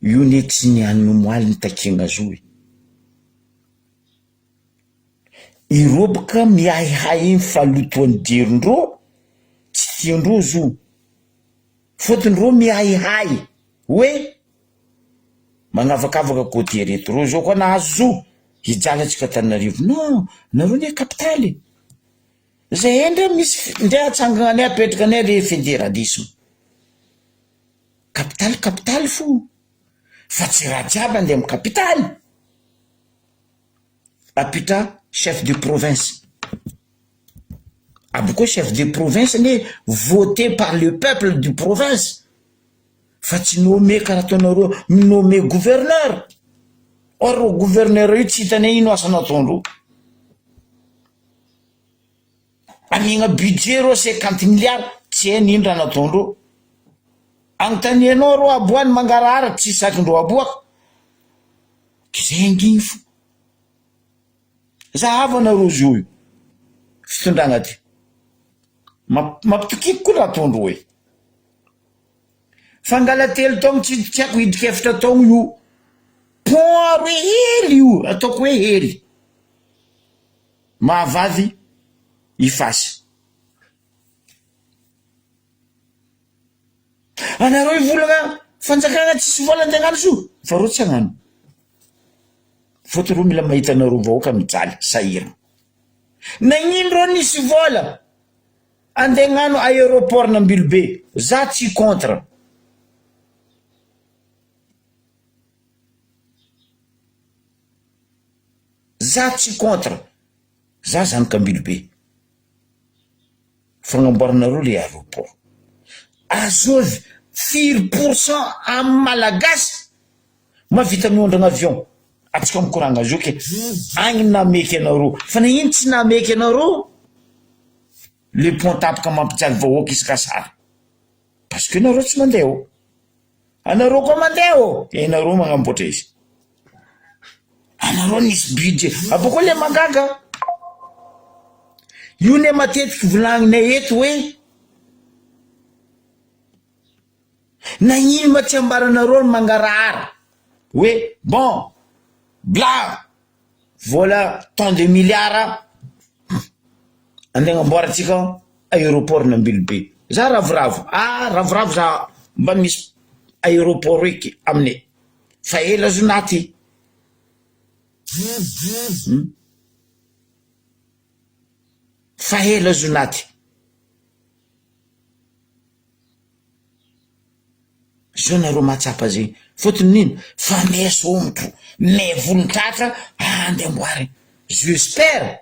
io ne tsy nian'ny omaly nitakiagna zo e. Ireo boka miahiahy ny fahalotoan'ny jerindreo, tsy tiandreo zo. Fôtony reo miahiahy hoe magnavakavaka côté reto reo zao koa nahazo zo hijaly antsika Antananarivo. Non, nareo ne kapitaly. Zahay ndray misy ndray atsangana anay apetraka anay le federalisme. Kapitaly kapitaly fo fa tsy raha jiaby andeha amy kapitaly. Apita chef de province. Aby koa chef de province anie voté par le peuple du province fa tsy nommé karaha ataonareo mi-nommé gouverneur. Or io gouverneur io tsy hitanay ino asa nataondreo. Amiagna budget reo cinquante milliards tsy hay n'ino raha nataondreo. Anontanianao reo aboahany mangarahara tsy sakindreo aboaka. Zay angigny fo. Zahavo anareo zo io fitondragna ty. Mampitokiky koa raha ataondreo e. Fangala telo taogno tsy tsy haiko hidriky efatra taogno io. Pont aroe hely io, ataoko hoe hely. Mahavavy Ifasy. Anareo hivolagna fanjakana tsisy vola andeha hagnano zo fa reo tsy hagnano. Fôtony reo mila mahita anareo vahoaka mijaly, sahirana. Nagnino reo nisy vola andeha hagnano aéroport n'Ambilobe? Za tsy contre. Za tsy contre. Za zanak'Ambilobe. Fagnamboaranareo le aéroport. Azovy firy pour cent amin'ny malagasy mahavita miondragna avion? Atsika mikoragna azy io ke agny nameky anareo fa nagnino tsy nameky anareo le pont tapaka mampijaly vahoaka isaka sary parce que nareo tsy mandeha ao. Anareo koa mandeha ô! Enareo magnamboatra izy. Anareo nisy budget. Abôkô le mahagaga, io ne matetiky volagninay eto hoe nagnino ma tsy ambaranareo ny mangarahara hoe bon bla vola tant de milliards andeha agnamboarantsika aéroport n'Ambilobe. Za ravoravo, ah ravoravo za mba misy aéroport eky aminay fa ela zonà ty. Hum fa ela zonà ty. Zao nareo mahatsapa zegny, fôtony nino? Fa me sompro, me volon-tratra, andeha amboarigny. J'espère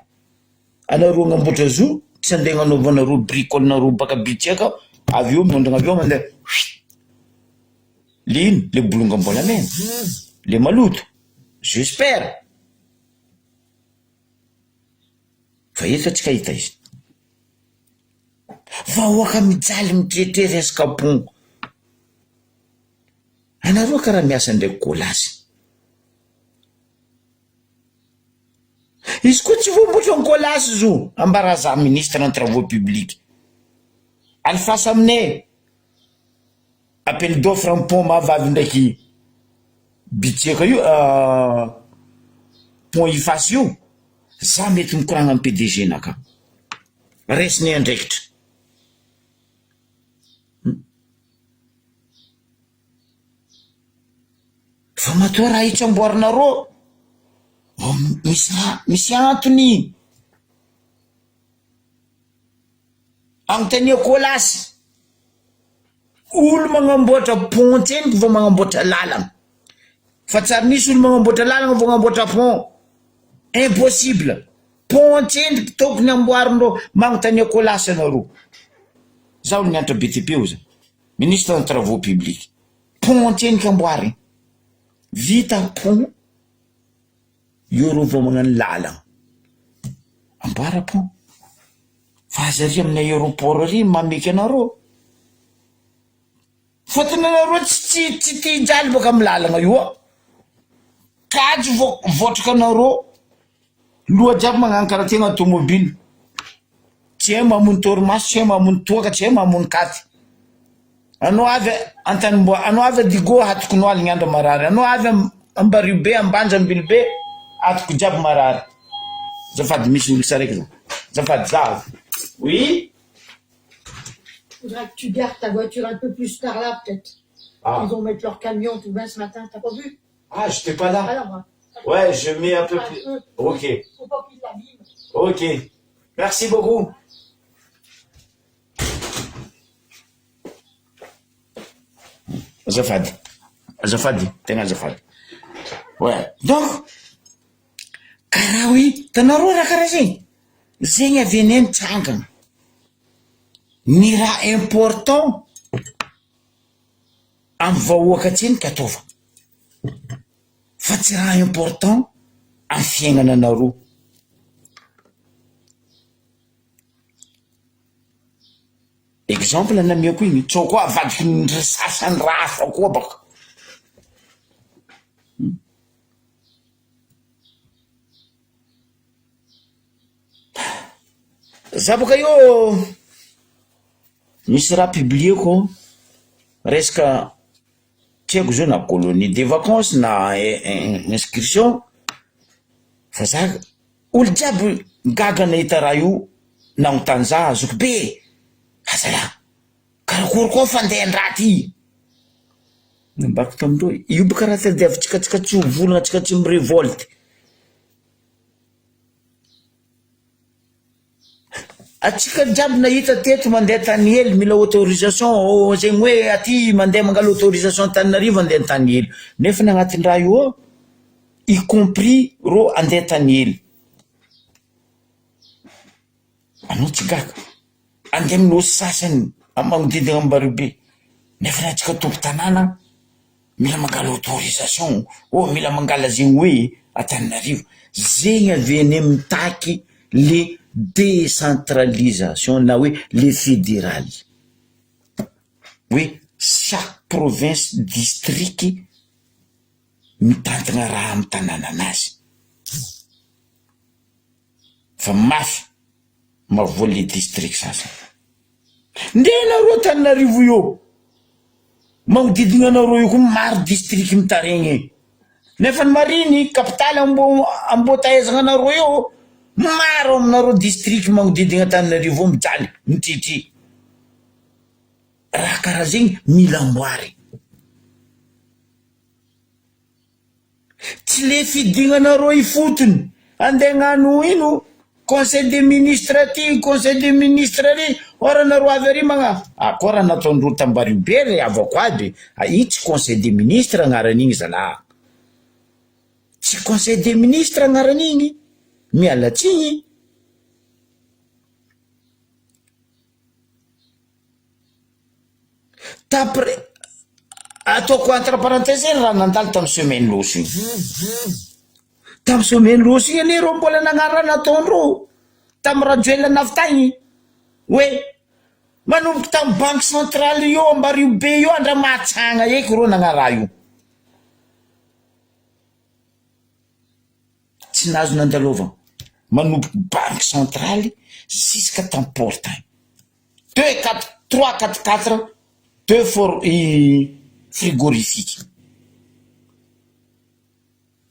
anareo agnamboatra zo tsy andeha agnanaovanareo bricole nareo baka bitiaka avy eo miondragna avy eo mandeha huit le ino le bolongam-bolamena le maloto j'espère fa eto antsika hahita izy. Vahoaka mijaly mitretre resaka pont. Anareo karaha miasa ndraiky colas. Izy koa tsy voambotry ny colas zo ambara za ministre ny travaux publics. Alifasa aminay appel d'offre ny pont mahavavy ndraiky bitseka io pont Ifasy io za mety mikoragna am PDG naka. Raisiny andraikitra. Fa matoa raha io tsy amboarinareo, vao misy raha, misy antony. Anontania Colas, olo magnamboatra pont tsendriky vao magnamboatra lalana, fa tsy ary misy olo magnamboatra lalana vao magnamboatra pont, impossible. Pont tsendriky tokony amboarindreo, magnontania Colas anareo, zaho olo nianatra BTP oza, ministre ny travaux publics, pont tsendriky amboariny, vita pont, eo reo vao magnano lalana, amboara pont, fa aza ary amin'ny aéroport ary mameky anareo, fôtony anareo tsy tsy tia hijaly baka amy lalana io a, kajy vao votraka anareo. Loha jiaby magnano karaha ty agnaty tomobile. Tsy hay mamono torimaso, tsy hay mamono toaka, tsy hay mamono katy. Anao avy Antanimboa, anao avy Digo hatokinao aligny andro marary, anao avy Ambariobe, Ambanja, Ambilobe hatoko jiaby marary. Azafady misy olo saraiky za. Azafady za avy. Oui. Faudra que tu gares ta voiture un peu plus par là peut-être. Ah. Ils vont mettre leur camion tout bien ce matin, t'as pas vu Ah, j'étais pas là. Alors, hein. Ouais, je mets un peu Un plus. peu. Ok, Faut pas qu'ils l'abîment. ok. Merci beaucoup. Azafady, azafady, tegna azafady. Ouais, donc karaha hoe hitanareo raha karaha zegny, zegny avy anay mitsangana. Ny raha important amy vahoaka tsendriky ataova fa tsy raha important amy fiaignananareo. Exemple namiako igny, tsao koa avadiky ny sasany raha hafa koa baka. Za boka io misy raha publieko resaka tsy haiko zao na colonie de vacances na inscription fa za olo jiaby gaga nahita raha io nagnontany za zoky be e, azalahy karakory koa fandehan-draha ty? Nambarako tamindreo io boka raha tadiavintsika tsika tsy ho volagna tsika tsy mi-revolte. Atsika jiaby nahita teto mandeha tany hely mila autorisation oh zegny hoe aty mandeha mangala autorisation Antananarivo andeha tany hely nefa ny agnatin-draha io ao y compris rô andeha tany hely, anao tsy gaga andeha amin'ny nosy sasany amin'ny magnodidina Ambaribe nefa ny antsika tompon-tanàna Mila mangala autorisation oh mila mangala zegny hoe Antananarivo, zegny avy eny mitaky le décentralisation na hoe le fédéral, hoe chaque province district mitantagna raha amy tanànanazy, fa mafy mahavoa le district sasany. Ndeha nareo Antananarivo io, magnodidina anareo io koa maro district mitaregny e, nefa ny marigny capitale ambo amboataezagna anareo io, maro aminareo district magnodidina Antananarivo io mijaly, mitritry, raha karaha zegny mila amboary. Tsy le fidignanareo ifotony andeha hagnano ino conseil des ministres aty conseil des ministres ary or nareo avy ary magna akory raha nataondreo tambario be ry havako aby a io tsy conseil des ministres agnaran'igny zalah tsy conseil des ministres agnaran'igny miala tsigny. Tapre, ataoko entre parenthèse eny raha nandalo tamin'ny semaine loso iny. Tamin'ny semaine loso iny anie reo mbola nagnano raha nataondreo tamin'ny Rajoelina navitagny hoe manomboka tamin'ny banque centrale io Ambariho be io Andramahatsagna eky reo nagnano raha io. Tsy nahazo nandalovagna. Manomboka banque centrale jusqu'à tamin'ny porte agny. Deux quatre trois quatre quatre deux for frigorifique.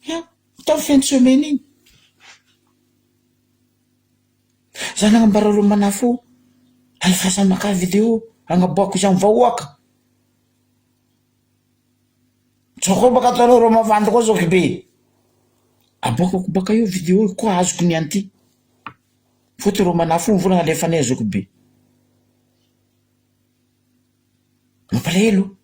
Ya, tamin'ny fin de semaine iny. Za nagnambara reo manafo alefaso aminakahy video agnaboako izy amin'ny vahoaka. Sao koa baka ataonareo mavandy koa zoky be. Aboakako baka eo video koa azoko ny an'ity. Fotony reo manafo mivolagna alefanay zoky be. Mampalahelo.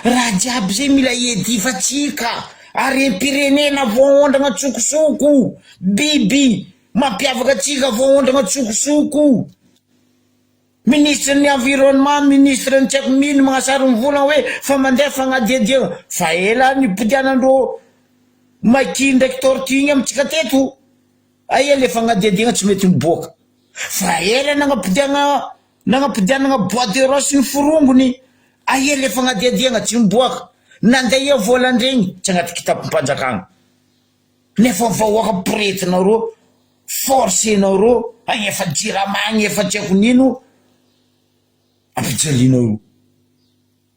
Raha jiaby zay mila iadivantsika. Harem-pirenena voaondragna an-tsokosoko. Biby mampiavaka antsika voaondragna an-tsokosoko. Ministre ny environnement, ministre ny tsy haiko mino magnasary mivolagna hoe fa mandeha fagnadihadiagna. Fa ela nipodianandreo maki ndraiky tortue igny amintsika teto. Aia le fagnadihadiagna tsy mety miboaka. Fa ela nagnapodiagna nagnapodianagna bois de rose ny forongony. Aia le fagnadihadiagna tsy miboaka. Nandeha ia volan-dregny tsy agnaty kitapom-panjakagna. Nefa ny vahoaka poretinareo. Forcenareo agnefa jirama agnefa tsy haiko nino ampijalianareo.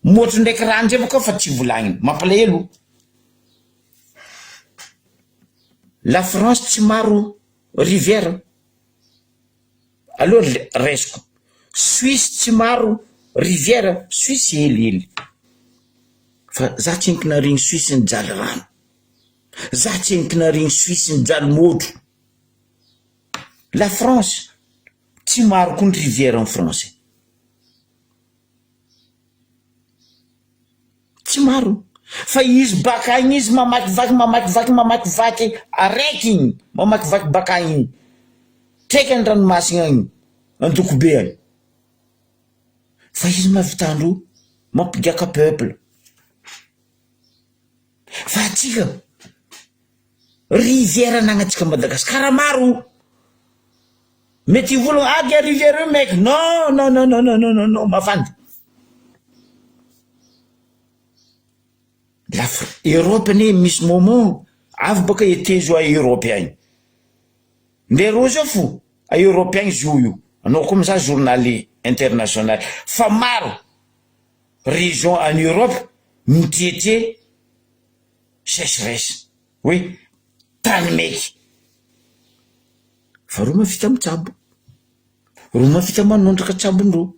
Motro ndraiky raha ndray boka fa tsy volagniny. Mampalahelo. La France tsy maro rivière. Aleo raisiko. Suisse tsy maro rivière. Suisse helihely. Fa za tsy entinarigny Suisse nijaly rano. Za tsy entinarigny Suisse nijaly motro. La France tsy maro koa ny rivière en France. Tsy maro. Fa izy baka agny izy mamakivaky mamakivaky mamakivaky araiky igny, mamakivaky baka agny igny. Treka ny ranomasina agny, Andokobe agny. Fa izy mahavitandro mampigaka peuple. Fa atsika, rivière anagnantsika Madagasikara maro. Mety hivolagna ah dia rivière io maiky, non non non non non non non mavandy. La Europe anie misy moment avy bôka etezo à Europe agny. Ndre rô zao fo à Europe agny zo io, anao koa mizaha journal international fa maro région any Europe mitretre sécheresse hoe tany maiky. Fa reo mahavita mitsabo, reo mahavita manondraka tsabondreo.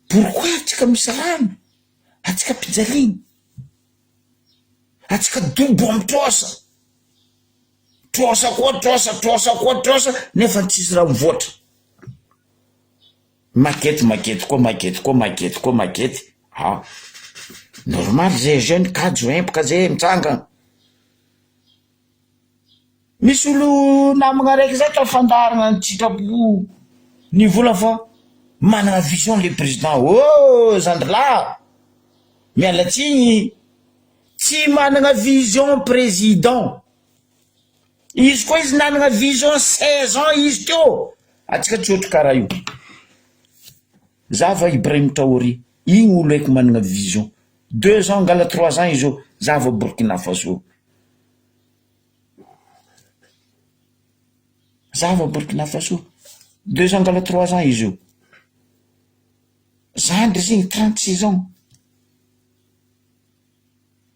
Pourquoi atsika misy rano, atsika ampijaliana, atsika dobo amy trosa, trosa koa trosa, trosa koa trosa nefa tsisy raha mivoatra. Makety makety koa makety koa makety koa makety, ah normal zay jeune kajo empaka zay mitsangana. Misy olo namagna araiky zay tao fandaharagna ny tsitrapo nivola fa managna vision le président oh zandry lahy miala tsigny tsy managna vision président izy koa izy nanagna vision 16 ans izy teo atsika tsy ohatry karaha io za va Ibrahim Traoré igny olo haiko managna vision deux ans angala trois ans izy io za va Burkina Faso. Za avy ao Burkina Faso, deux ans angala trois ans izy io. Zandry izy igny 36 ans.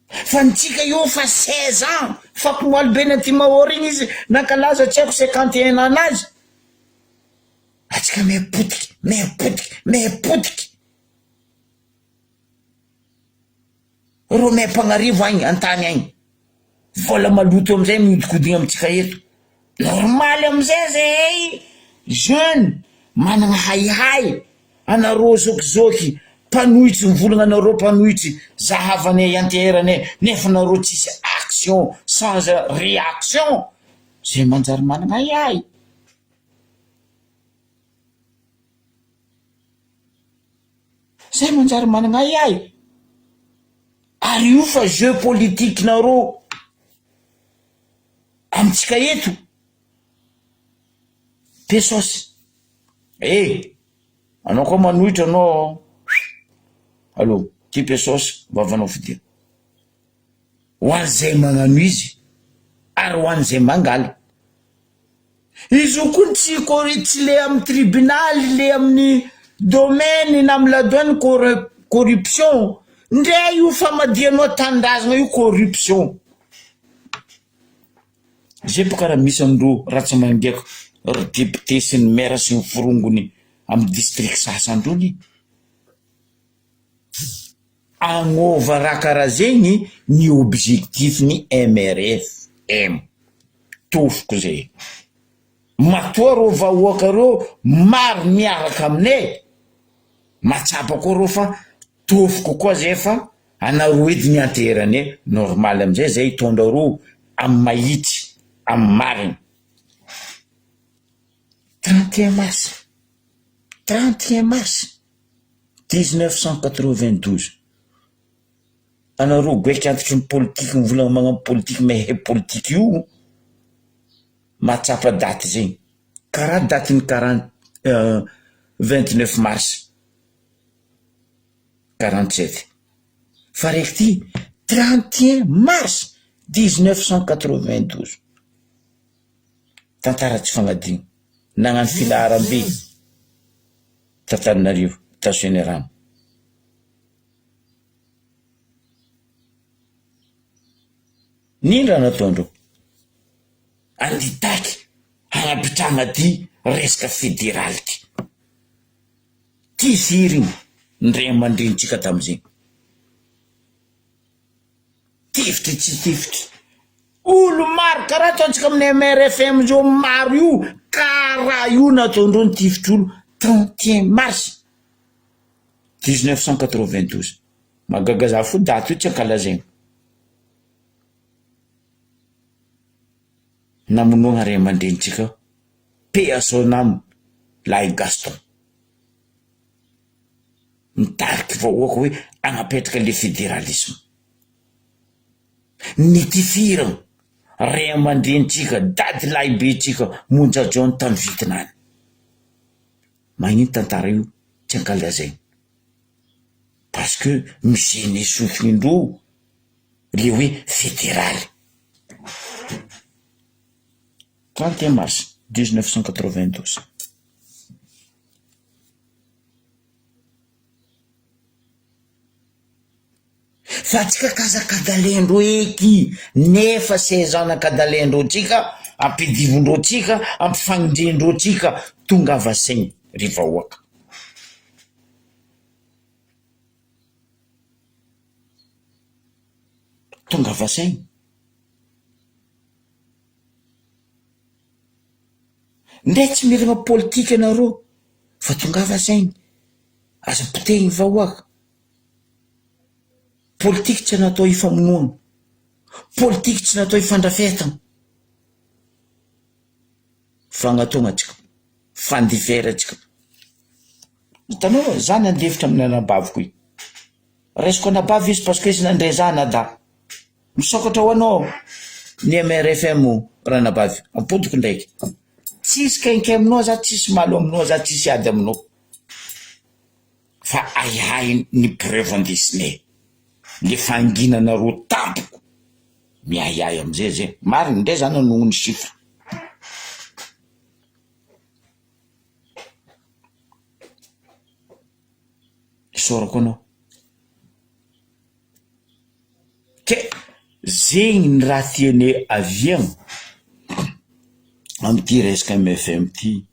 Fa ntsika io fa 16 ans, fakomoaly be nanty Mahory igny izy nankalaza tsy haiko 51 ans anazy. Atsika miha potiky, miha potiky, miha potiky. Romain Mpagnarivo agny antany agny. Vola maloto amizay mihodikodigna amitsika eto. Normaly amizay zahay jeune managna haihay anareo zokizoky mpanohitsy mivolagna anareo mpanohitsy zahavanay ianteheranay nefa nareo tsisy action sans réaction zay manjary managna ahiahy. Zay manjary managna ahiahy. Ary io fa jeu politique nareo amintsika eto. Pesosy. Eh! Anao koa manohitra anao. Allô, ty pesosy, vavanao fidia. Ho an'izay magnano izy ary ho an'izay mangala. Izy io koa tsy corru- tsy le amin'ny tribonaly le amin'ny domaine na amin'ny ladoany corru- corruption ndray io famadihanao tanindrazana io corruption. Zay boka raha misy an'ireo ratsamangiaka ry député sy ny maire sy ny forongony amin'ny district sasany reo anie. Agnova raha karaha zegny ny objectif ny MRFM. Tofoko zay. Matoa reo vahoaka reo maro miaraka aminay, mahatsapa koa reo fa tofoko koa zay fa anareo edy ny anteheranay, normal amizay zay hitondra reo amy mahitsy, amy marigny. 31 mars, 31 mars. 1992, anareo goaika antitry ny politique mivolagna magnano politique mahay politique io mahatsapa daty zegny karaha datin'ny quarante 29 mars 47 fa raiky ty 31 mars 1992. Tantara tsy fagnadigno. Nagnano filaharam-be t'Antananarivo, ta Soanierana. N'ino raha nataondreo? Anditaky hagnapitrahagna ty resaka federaly ty. Tsisy heriny ny ray aman-drenintsika tamizegny. Tifitry tsy tifitry. Olo maro karaha ataontsika amin'ny MRFM zao maro io karaha io nataondreo nitifitry olo 31 mars 1992. Mahagaga za fo daty io tsy ankalazaina. Namonoagna ray aman-drenintsika paix à son âme lahy Gaston. Mitariky vahoaka hoe hagnapetraka le federalisme. Nitifiragna ray aman-drenintsika, dady lahibentsika Monja John tany Vietnam. Magnino tantara io tsy ankalazaigna? Parce que mi-gêner sofin-dreo le hoe federaly. 31 mars 1992. Fa antsika k'aza kadalendreo eky nefa seza anakadalendreo tsika, ampidivondreo tsika, ampifanindrendreo tsika, tongava saina ry vahoaka. Tongava saina. Ndray tsy mirona politika nareo fa tongava saina, aza potehiny vahoaka. Politika tsy natao hifamonoana, politika tsy natao hifandrafetana. Fagnatoana antsika, fandifera antsika. Hitanao, za nandefitra amin'ny anabaviko io. Raisiko anabavy izy parce que izy nandray za anadahy. Misokatra ho anao ny MRFM ranabavy, ampodiko ndraiky. Tsisy kainky aminao za, tsisy malo aminao za, tsisy ady aminao. Fa ahiahy ny preuve andesinay. Le fahanginanareo tampoko. Miahiahy amizay zay. Marina ndray za nanognony chiffre. Isaorako anao. Ke zegny ny raha tianay aviagna am'ty resaka MFM ty.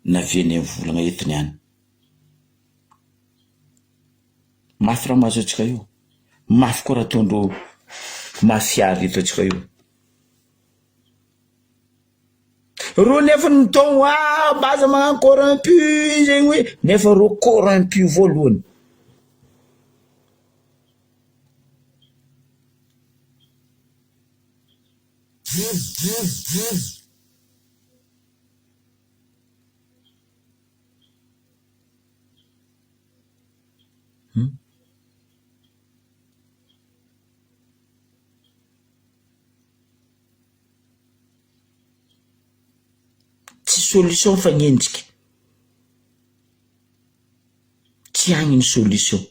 Navianay mivolagna eto niany. Mafy raha mahazo antsika io, mafy koa raha ataondreo mafia reto antsika io. Reo nefa nitaogno ah mba aza magnano corrompu zegny hoe nefa reo corrompu voalohany. Tsy solution fagnenjika, tsy agny ny solution,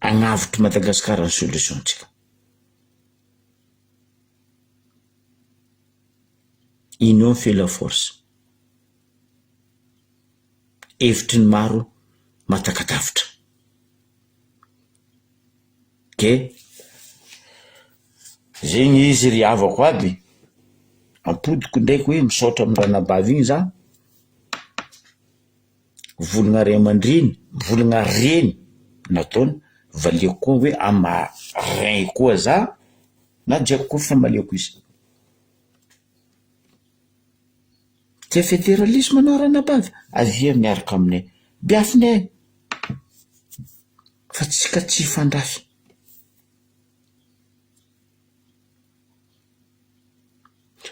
agnavotry Madagasikara ny solution-tsika. Union fait la force, hevitry ny maro mahataka-davitra. Ke zegny izy ry havako aby, ampodiko ndraiky hoe misaotra amy ranabavy igny za, volagna ray aman-dreny, volagna reny nataony, valiako koa hoe amy maha ray koa za, na jiaby koa famaliako izy. Tia federalisme anao ranabavy? Avia miaraka aminay, biafinay fa tsika tsy hifandrafy.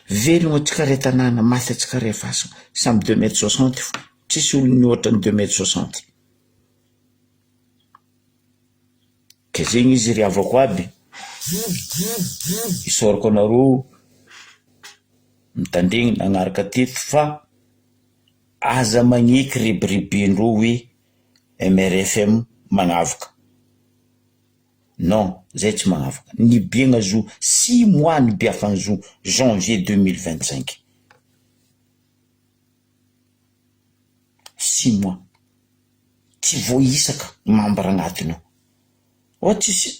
Velogno antsika ray tanàna, maty antsika ray fasana, samy deux mètres soixante fo, tsisy olo mihoatra ny deux mètres soixante. Ke zegny izy ry havako aby, isaorako anareo mitandregny nagnaraka teto fa aza magneky rebirebendreo hoe MRFM magnavoka. Non, zay tsy magnavaka. Nibiagna zo six mois nibiafany zo janvier 2025. Six mois. Tsy voaisaka membre agnatiny ao. Ao tsisy,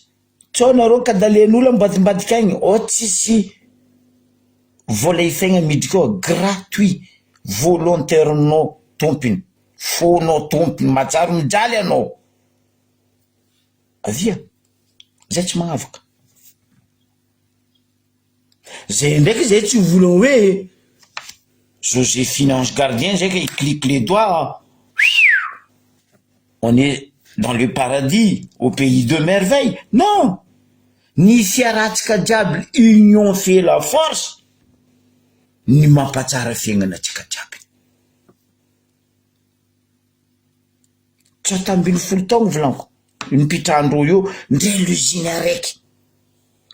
tsao nareo kadalen'olo ambadimbadika agny, ao tsisy vola ifegna midriky ao, gratuit, volontaire-nao tompony, fônao tompony, mahatsiaro mijaly anao. Avia, zay tsy magnavaka. Zay ndraiky zay tsy mivolagna hoe Joséphine ange gardien zay ka i clique les doigts, on est dans le paradis, au pays de merveille, non! Ny fiarahantsika jiaby union fait la force ny mampatsara fiaignana antsika jiaby. 19 taogno volaniko nipitrahandreo eo ndre l'usine araiky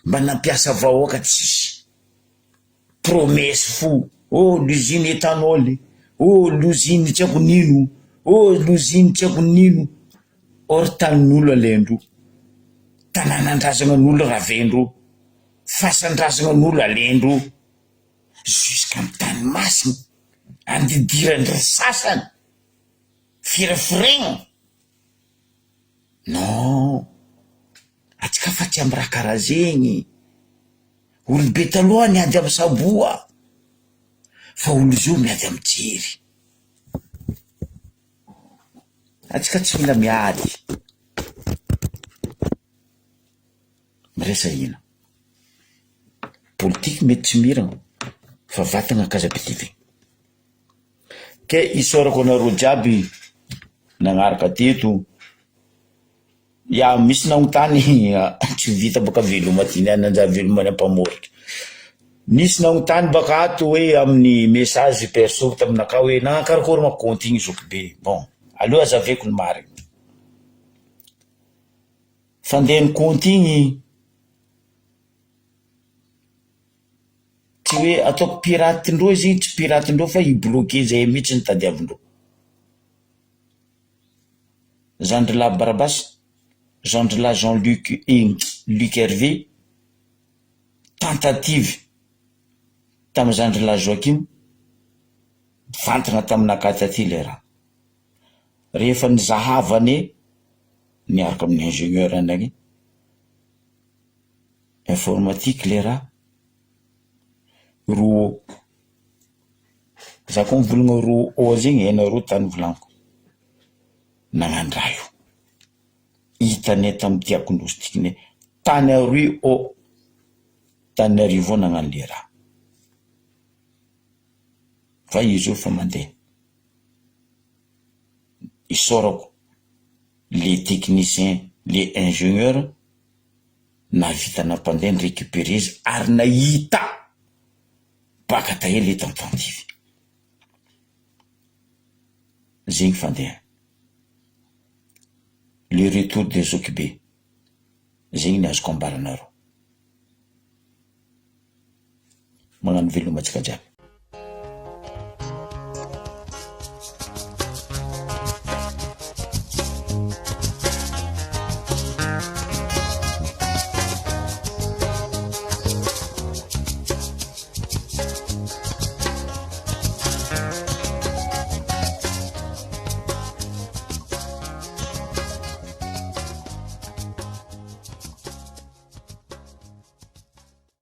mba nampiasa vahoaka tsisy promesse fo oh l'usine éthanol oh l'usine tsy haiko nino oh l'usine tsy haiko nino or tanin'olo alaindreo tanànan-drazanan'olo ravendreo fasan-drazanan'olo alaindreo jusqu'amy tany masina andidiran-dry sasany Firafirena? Non, atsika fa tsy amy raha karaha zegny, olobe taloha niady amy saboa, fa olo zio miady amy jery, atsika tsy mila miady, miresa hina, politiky mety tsy mirana fa vatagna k'aza be. Ke isaorako anareo jiaby nagnaraka teto, ya misy nagnontany tsy vita baka veloma ty niany nanjary veloma any ampamorika, nisy nagnontany baka ato hoe amin'ny message perso taminakahy hoe nagnankarakory ma compte igny zokibe, bon aleo azavaiko ny marigny, fandehan'ny compte igny. Tsy hoe ataoko pirate-ndreo izy iny, tsy pirate-ndreo fa hi-bloquer zahay mihitsy no tadiavindreo. Zandrilahy Barabasy, Zandrilahy Jean Luc Luc Hervé, tentative tamin'i Zandrilahy Joachim, mivantana taminakahy taty le raha. Rehefa nizahavane niaraka amin'ny ingénieur anay informatique le raha, Roa. Za koa mivolagna roa ô zegny hainareo tany volagniko. Nagnano raha io. Hitanay tamy diagnostic-nay tany aroy ô, Tananarivo ao nagnano le raha. Fa izy io efa mandeha. Isaorako le technicien, le ingénieur. Nahavita nampandeha ny recuperer izy ary nahita baka tahe le tentative. Zegny fandeha. Le retour de zokibe. Zegny ny azoko ambara anareo. Magnano veloma antsika jiaby.